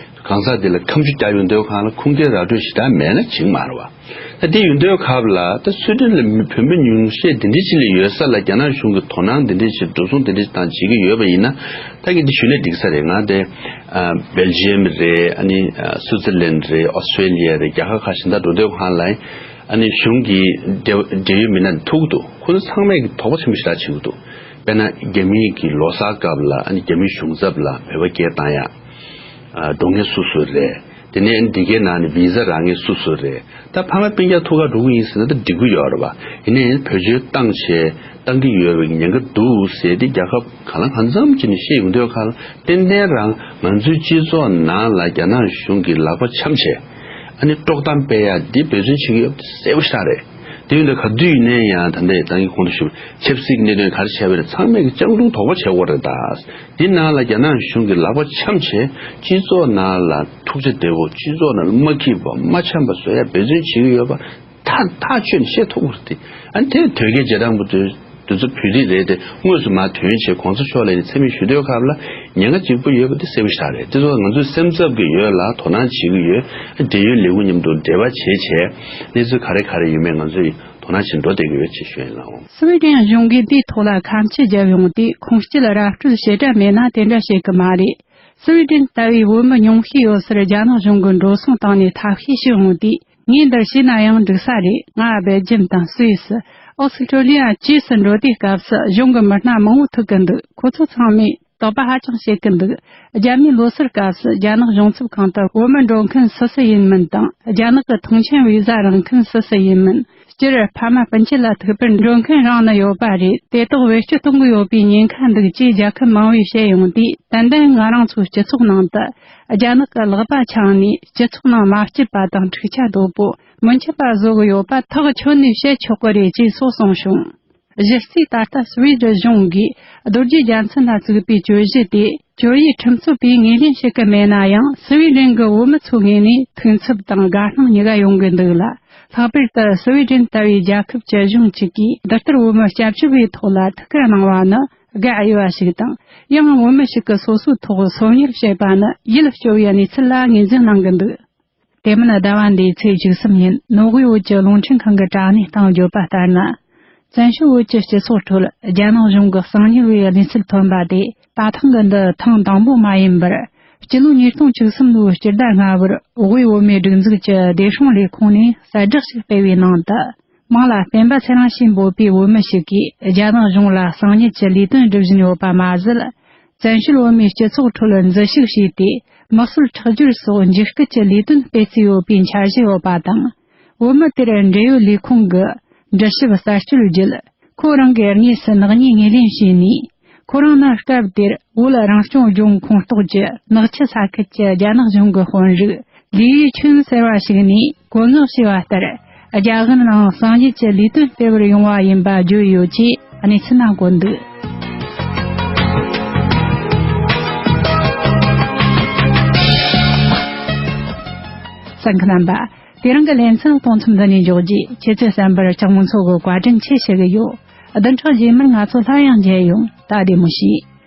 གང་ཟག་འདི་ལ་ཁ་མཆུ་རྒྱག་ཡོང་དུས་སྒང་ལ་ཁུངས་སྐྱེལ་ར་སྤྲོད་ཞེ་དྲག་མེད་ན་བྱེད་ཀྱི་མ་རེད་བ། ད་དེ་ཡོང་དུས་སྐབས་ལ་ད་སུའེ་ཏེན་ལ་མི་བོད་མི་ཉུང་ཤས་འདི་འདྲ་ཅིག་ལ་ཡོད་ས་ལ་རྒྱ་ནག་གཞུང་གིས་དོ་སྣང་འདི་འདྲ་ཞིག་འགྲོ་སོང་འདི་འདྲ་ཞིག་བཏང་བྱེད་ཀྱི་ཡོད་པ་ཡིན་ན་ད་གི་འདི་ཞུ་ན་འགྲིག་ས་རེད། ང་དེ་ཨ་སྦེལ་ཇི་ཡམ་རེད། ཨ་ནི་ཨ་སུའི་ཙར་ལན་རེད། ཨོ་སི་ཊྲེ་ལི་ཡ་རེད། རྒྱ་གར་ཁག་གཞན་དག་འགྲོ་དུས་སྒང་ལ། ཨ་ནི་གཞུང་གི་འབྲེལ་འབྲེལ་ཡོད་མི་སྣ་ཐུག་འདུག་ཁོ་ཚོ་ཚང་མས་ཀྱི་དོགས་པ་ཆེན་པོ་ཞེ་དྲག་བྱེད་ཀྱི་འདུག་དཔེར་ན་རྒྱ་མིའི་གི་ལོ་གསར་སྐབས་ལ་ཨ་ནི་རྒྱ་མིའི་གཞུང་ཚབ་ལ་བོད་པ་སྐད་བཏང་ཡ། ཨ་འགྲོ་མཁན་སུ་སུ་རེད། དེ་ནས་ཨ་ནི་འདི་གའི་ནང་ནས་བི་ཟ་རག་མཁན་སུ་སུ་རེད། ད་ཕ་མ་སྤུན་ཀྱག་ཐུག་ག་འགྲོ་གི་ཡིན་ཟེར་ན་ད་འགྲིག་གི་ཡོད་རེད་བ། ཡིན་ནའི་བེད་སྤྱོད་བཏང་བྱས་བཏང་གི་ཡོད་པའི་ཉེན་ཁ་འདུག་ཟེར་ཏེ་རྒྱལ་ཁབ་གང་ལ་གང་འཚམ་ཅིག་ནས་བཤད་ཡོང་དུས་སྒང་ལ་ཏན་ཏན་རང་ང་ཚོའི་སྤྱི་ཚོགས་ནང་ལ་རྒྱ་ནག་གཞུང་གི་ལག་པ་འཆམ་བྱས། ཨ་ནི་དཀྲོག་གཏམ་སྤེལ་ཡ་འདི་འབད་བརྩོན་བྱེད་ཀྱི་ཡོད་པ་གསལ་པོ་ཞེ་དྲག་རེད། དེ་ཡིན་དུས་ག་དུས་ཡིན་ནའི་ཡང་ད་ལྟའི་ད་གིན་གོང་དུ་ཞུས་པའི་ཆབ་སྲིད་ཀྱི་གནད་དོན་ག་རེ་བྱས་པ་རེད། ཚང་མས་ཀྱི་སྤྱང་གྲུང་དོགས་པ་བྱེད་དགོས་རེད་ད། འདི་ནང་ལ་རྒྱ་ནག་གཞུང་གིས་ལག་པ་འཆམ་བྱས་སྤྱི་ཚོགས་ནང་ལ་འཁྲུག་ཆ་སྡོད་དགོས། སྤྱི་ཚོགས་ནང་ལ་མ་འཁྱིད་པ་མ་འཆམ་པ་བཟོ་ཡ་འབད་བརྩོན་བྱེད་ཀྱི་ཡོད་པ་ཐག་ཐག་ཆོད་ནས་བཤད་ཐུབ་ཀྱི་རེད་དེ། ཨ་ནི་དེ་དོལ་རྒྱལ་རྗེས་འབྲང་པོ་དེ་དེ་ཚོ་བོད་རིགས་རེད་དེ། དངོས་སུ་མར་ཐོན་བྱས་གོང་ས་མཆོག་ལ་ཡིན་མཚན་སྨད་ཞུ་འདོད་ཁག་ལ་ཉེན་ཁ་གཅིག་པུ་ཡོད་པ་དེ་གསལ་པོ་ཞིག་རེད། དེ་ཚོ་ང་ཚོས་སེམས་འཚབ་ཀྱི་ཡོད་ལ་དོ་སྣང་བྱེད་ཀྱི་ཡོད། འབྲེལ་ཡོད་ལས་ཁུངས་མཉམ་དུ་འབྲེལ་བ་བྱེད་བྱས་གནས་ཚུལ་ག་རེ་ག་རེ་ཡོད་མེད་ང་ཚོས་དོ་སྣང་བྱེད་འགྲོ་བསྡད་ཀྱི་ཡོད་ཅེས་ཞུ་ཡིན་ལགས། འོང་། སི་ཝི་ཌེན་གཞུང་གིས་འདིའི་ཐོག་ལ་ཁ་མཆུ་བརྒྱབ་ཡོང་དུས་ཁུངས་སྐྱེལ་ར་སྤྲོད་ཞེ་དྲག་མེད་ན་དེ་འདྲ་བྱེད་ཀྱི་མ་རེད། སི་ཝི་ཌེན་ལྟ་བུའི་བོད་མི་ཉུང་ཤས་ཡོད་སར་རྒྱ་ནག་གཞུང་གིས་འགྲོ་སོང་བཏང་ནས་ཐབས་ཤེས་ཞུ་འོང་དུས། ངས་འདིར་བཤད་ན་ཡང་འགྲིག་ས་རེད། ང་སྦེལ་ཇམ་དང་སུད་སི། ཨོ་སི་ཀྲོ་ལི་ཡ་བཅས་སུ་འགྲོ་དུས་སྐབས་སུ་གཞུང་གི་མི་སྣ་མང་བོ་ཐུག་གི་འདུག་ཁོ་ཚོ་ཚང་མས་དོགས་པ་ཧ་ཅང་བྱེད་ཀྱི་འདུག་རྒྱ་མིའི་ལོ་སར་སྐབས་སུ་རྒྱ་ནག་གཞུང་ཚབ་ཁང་དུ་བོད་མི་འགྲོ་མཁན་སུ་སུ་ཡིན་མིན་དང་། རྒྱ་ནག་གི་ཐོངས་མཆན་བི་ཟ་རག་མཁན་སུ་སུ་ཡིན་མིན། སྤྱིར་ཕ་མ་སྤུན་མཆེད་ལ་ཐུག་པར་འགྲོ་མཁན་རང་ནི་ཡོད་པ་རེད། དེ་དག་བེད་སྤྱོད་གཏོང་གི་ཡོད་པའི་ཉེན་ཁ་འདུག་ཅེས་རྒྱལ་ཁབ་མང་བོས་བཤད་ཡོང་དུས། ཏན་ཏན་ང་རང་ཚོའི་སྤྱི་ཚོགས་ནང་དུ་རྒྱ་ནག་གི་ལག་པ་འཆང་ནས་སྤྱི་ཚོགས་ནང་མ་སྐྱིད་པ་དང་འཁྲུག་ཆ་དོད་པོ་མི་འཆི་བ་བཟོ་གི་ཡོད་པ་ཐག་ཆོད་ནས་བཤད་ཆོག་གི་རེད་ཅེས་སོགས་གསུངས་བྱུང་། གཞི་རྩའི་ད་ལྟ་སུ་ཝེ་ཌེན་གཞུང་གིས་རྡོ་རྗེ་རྒྱལ་མཚན་ལ་བཙུགས་པའི་གྱོད་གཞི་དེ། གྱོད་ཡིག་ཁྲིམས་རྩོད་པས་ངོས་ལེན་བྱེད་ཀྱི་མེད་ན་ཡང་། སུ་ཝེ་ཌེན་གྱི་བོད་མི་ཚོའི་ངོས་ནས་ཐུགས་འཚུབ་དང་དགའ་སྣང་གཉིས་ཀ་ཡོང་གི་འདུག་ལ། ལྷག་པར་དུ་སུ་ཝེ་ཌེན་ལྟ་བུའི་རྒྱལ་ཁབ་ཀྱི་གཞུང་གཅིག་གིས་འདི་ལྟར་བོད་མི་སྐྱབས་བཅོལ་བའི་ཐོག་ལ་ཐུགས་ཁུར་གནང་བ་ནི་དགའ་འོས་པ་ཞིག་དང་། ཡང་བོད་མི་ཞིག་གིས་སོ་སོའི་ཐོག་སོ་ཉུལ་བྱས་པ་ནི་ཡིད་སྐྱོ་བའི་གནས་ཚུལ་ལ་ངོས་འཛིན་གནང་གི་འདུག་དེ་མིན་ཟླ་བ་འདིའི་ཚེས་བཅུ་གསུམ་ཉིན་ནོར་ཝེ་བོད་ཀྱི་རླུང་འཕྲིན་ཁང་གི་དྲ་གནས་སྟེང་བརྗོད་པ་ལྟར་ན། བཙན་བྱོལ་བོད་ཀྱི་སྤྱི་ཚོགས་ཁྲོད་རྒྱ་ནག་གཞུང་གིས་གསང་ཉུལ་བའི་གནས་ཚུལ་ཐོན་པ་དེ་ད་ཐེངས་ཀྱི་འདི་ཐེངས་དང་པོ་མ་ཡིན་པར། སྤྱི་ལོ་ཉིས་སྟོང་བཅུ་གསུམ་ལོའི་སྤྱི་ཟླ་ལྔ་པར་དབུས་བོད་མིའི་སྒྲིག་འཛུགས་ཀྱི་བདེ་སྲུང་ལས་ཁུངས་ནས་གསལ་བསྒྲགས་ཤིག་སྤེལ་བའི་ནང་དུ། དམངས་ལ་སྤེན་པ་ཚེ་རིང་ཞེས་འབོད་པའི་བོད་མི་ཞིག་གིས་རྒྱ་ནག་གཞུང་ལ་གསང་ཉུལ་གྱི་ལས་དོན་སྒྲུབ་བཞིན་ཡོད་པ་མ་ཟད། བཙན་བྱོལ་བོད་མིའི་སྤྱི་ཚོགས་ཁྲོད་འཛུལ་ཞུགས་བྱས་ཏེ། དམག་སྲོལ་ཁྲག་སྦྱོར་སོགས་འཇིགས་སྐུལ་གྱི་ལས་དོན་སྤེལ་རྩིས་ཡོད་པའི་འཆར་གཞི་ཡོད་པ་དང་། བོད་མི་དེར་འབྲེལ་ཡོད་ལས་ཁུངས་ཀྱིས་འདྲི་ཞིབ་རྩད་གཅོད་བརྒྱུད། ཁོ་རང་གི་དངོས་སུ་ནག་ཉེས་ངོས་ལེན་བྱས་ནས། ཁོ་རང་ནི་སྐབས་དེར་བོད་རང་སྐྱོང་ལྗོངས་ཁོངས་གཏོགས་ཀྱི་ནག་ཆུ་ས་ཁུལ་གྱི་རྒྱ་ནག་གཞུང་གི་དཔོན་རིགས་ལི་ཡུས་ཆུན་ཟེར་བ་ཞིག་ནས་བཀོད་མངགས་བྱས་པ་ལྟར། རྒྱ་གར་ནང་གསང་ཉུལ་གྱི་ལས་དོན་སྤེལ་བར་ཡོང་བ་ཡིན་པ་བརྗོད་ཡོད་ཅེས་གནས་ཚུལ་ནང་བཀོད་འདུག་གསན་མཁན་རྣམ་པ། དེ་རིང་གི་ལེ་ཚན་གཏོང་མཚམས་འདི་ནས་འཇོག་རྗེས། ཁྱེད་ཚོས་གསན་པར་ལྕགས་མོ་མཚོ་གིས་བཀའ་དྲིན་ཆེ་ཞུ་གི་ཡོད། བདུན་ཕྲག་རྗེས་མར་ང་ཚོ་སླར་ཡང་མཇལ་ཡོང་། ད་བདེ་མོ་བྱོས།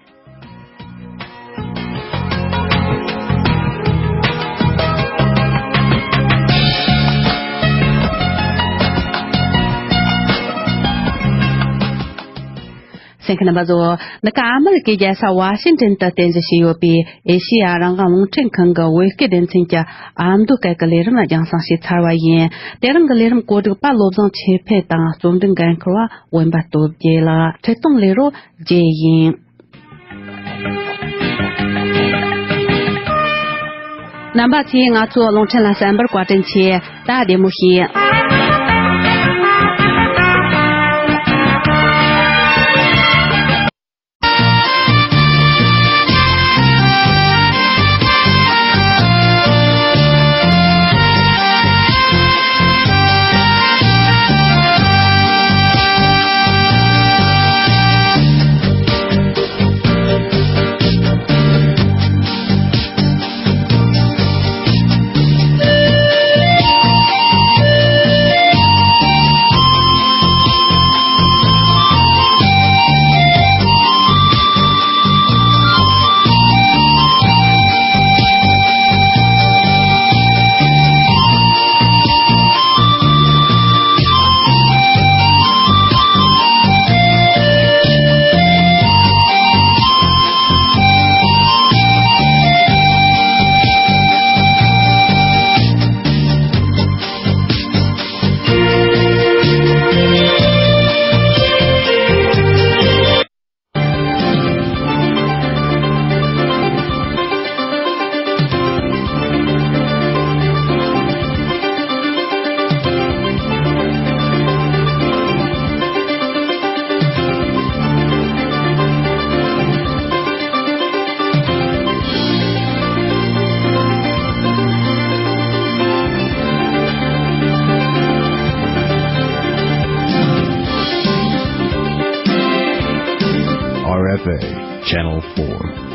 གསན་མཁན་རྣམ་པ་ཚོ། འདི་ག་ཨ་མི་རི་ཀའི་རྒྱལ་ས་ཝ་ཤིང་ཏན་དུ་རྟེན་གཞི་བྱས་ཡོད་པའི་ཨེ་ཤེ་ཡ་རང་དབང་རླུང་འཕྲིན་ཁང་གི་བོད་སྐད་སྡེ་ཚན་གྱི་ཨ་མདོ་སྐད་ཀྱི་ལས་རིམ་རྒྱང་སྲིང་བྱས་ཚར་བ་ཡིན། དེ་རིང་གི་ལས་རིམ་གོ་སྒྲིག་པ་བློ་བཟང་ཆོས་འཕེལ་དང་། རྩོམ་སྒྲིག་འགན་འཁུར་བ་བོན་པ་སྟོབས་རྒྱལ་ལགས། འཕྲིན་གཏོང་ལས་རོགས་རྒྱལ་ཡིན། རྣམ་པ་ཚོས་ང་ཚོའི་རླུང་འཕྲིན་ལ་གསན་པར་བཀའ་དྲིན་ཆེ། ད་བདེ་མོ་བྱོས། Bay, Channel four.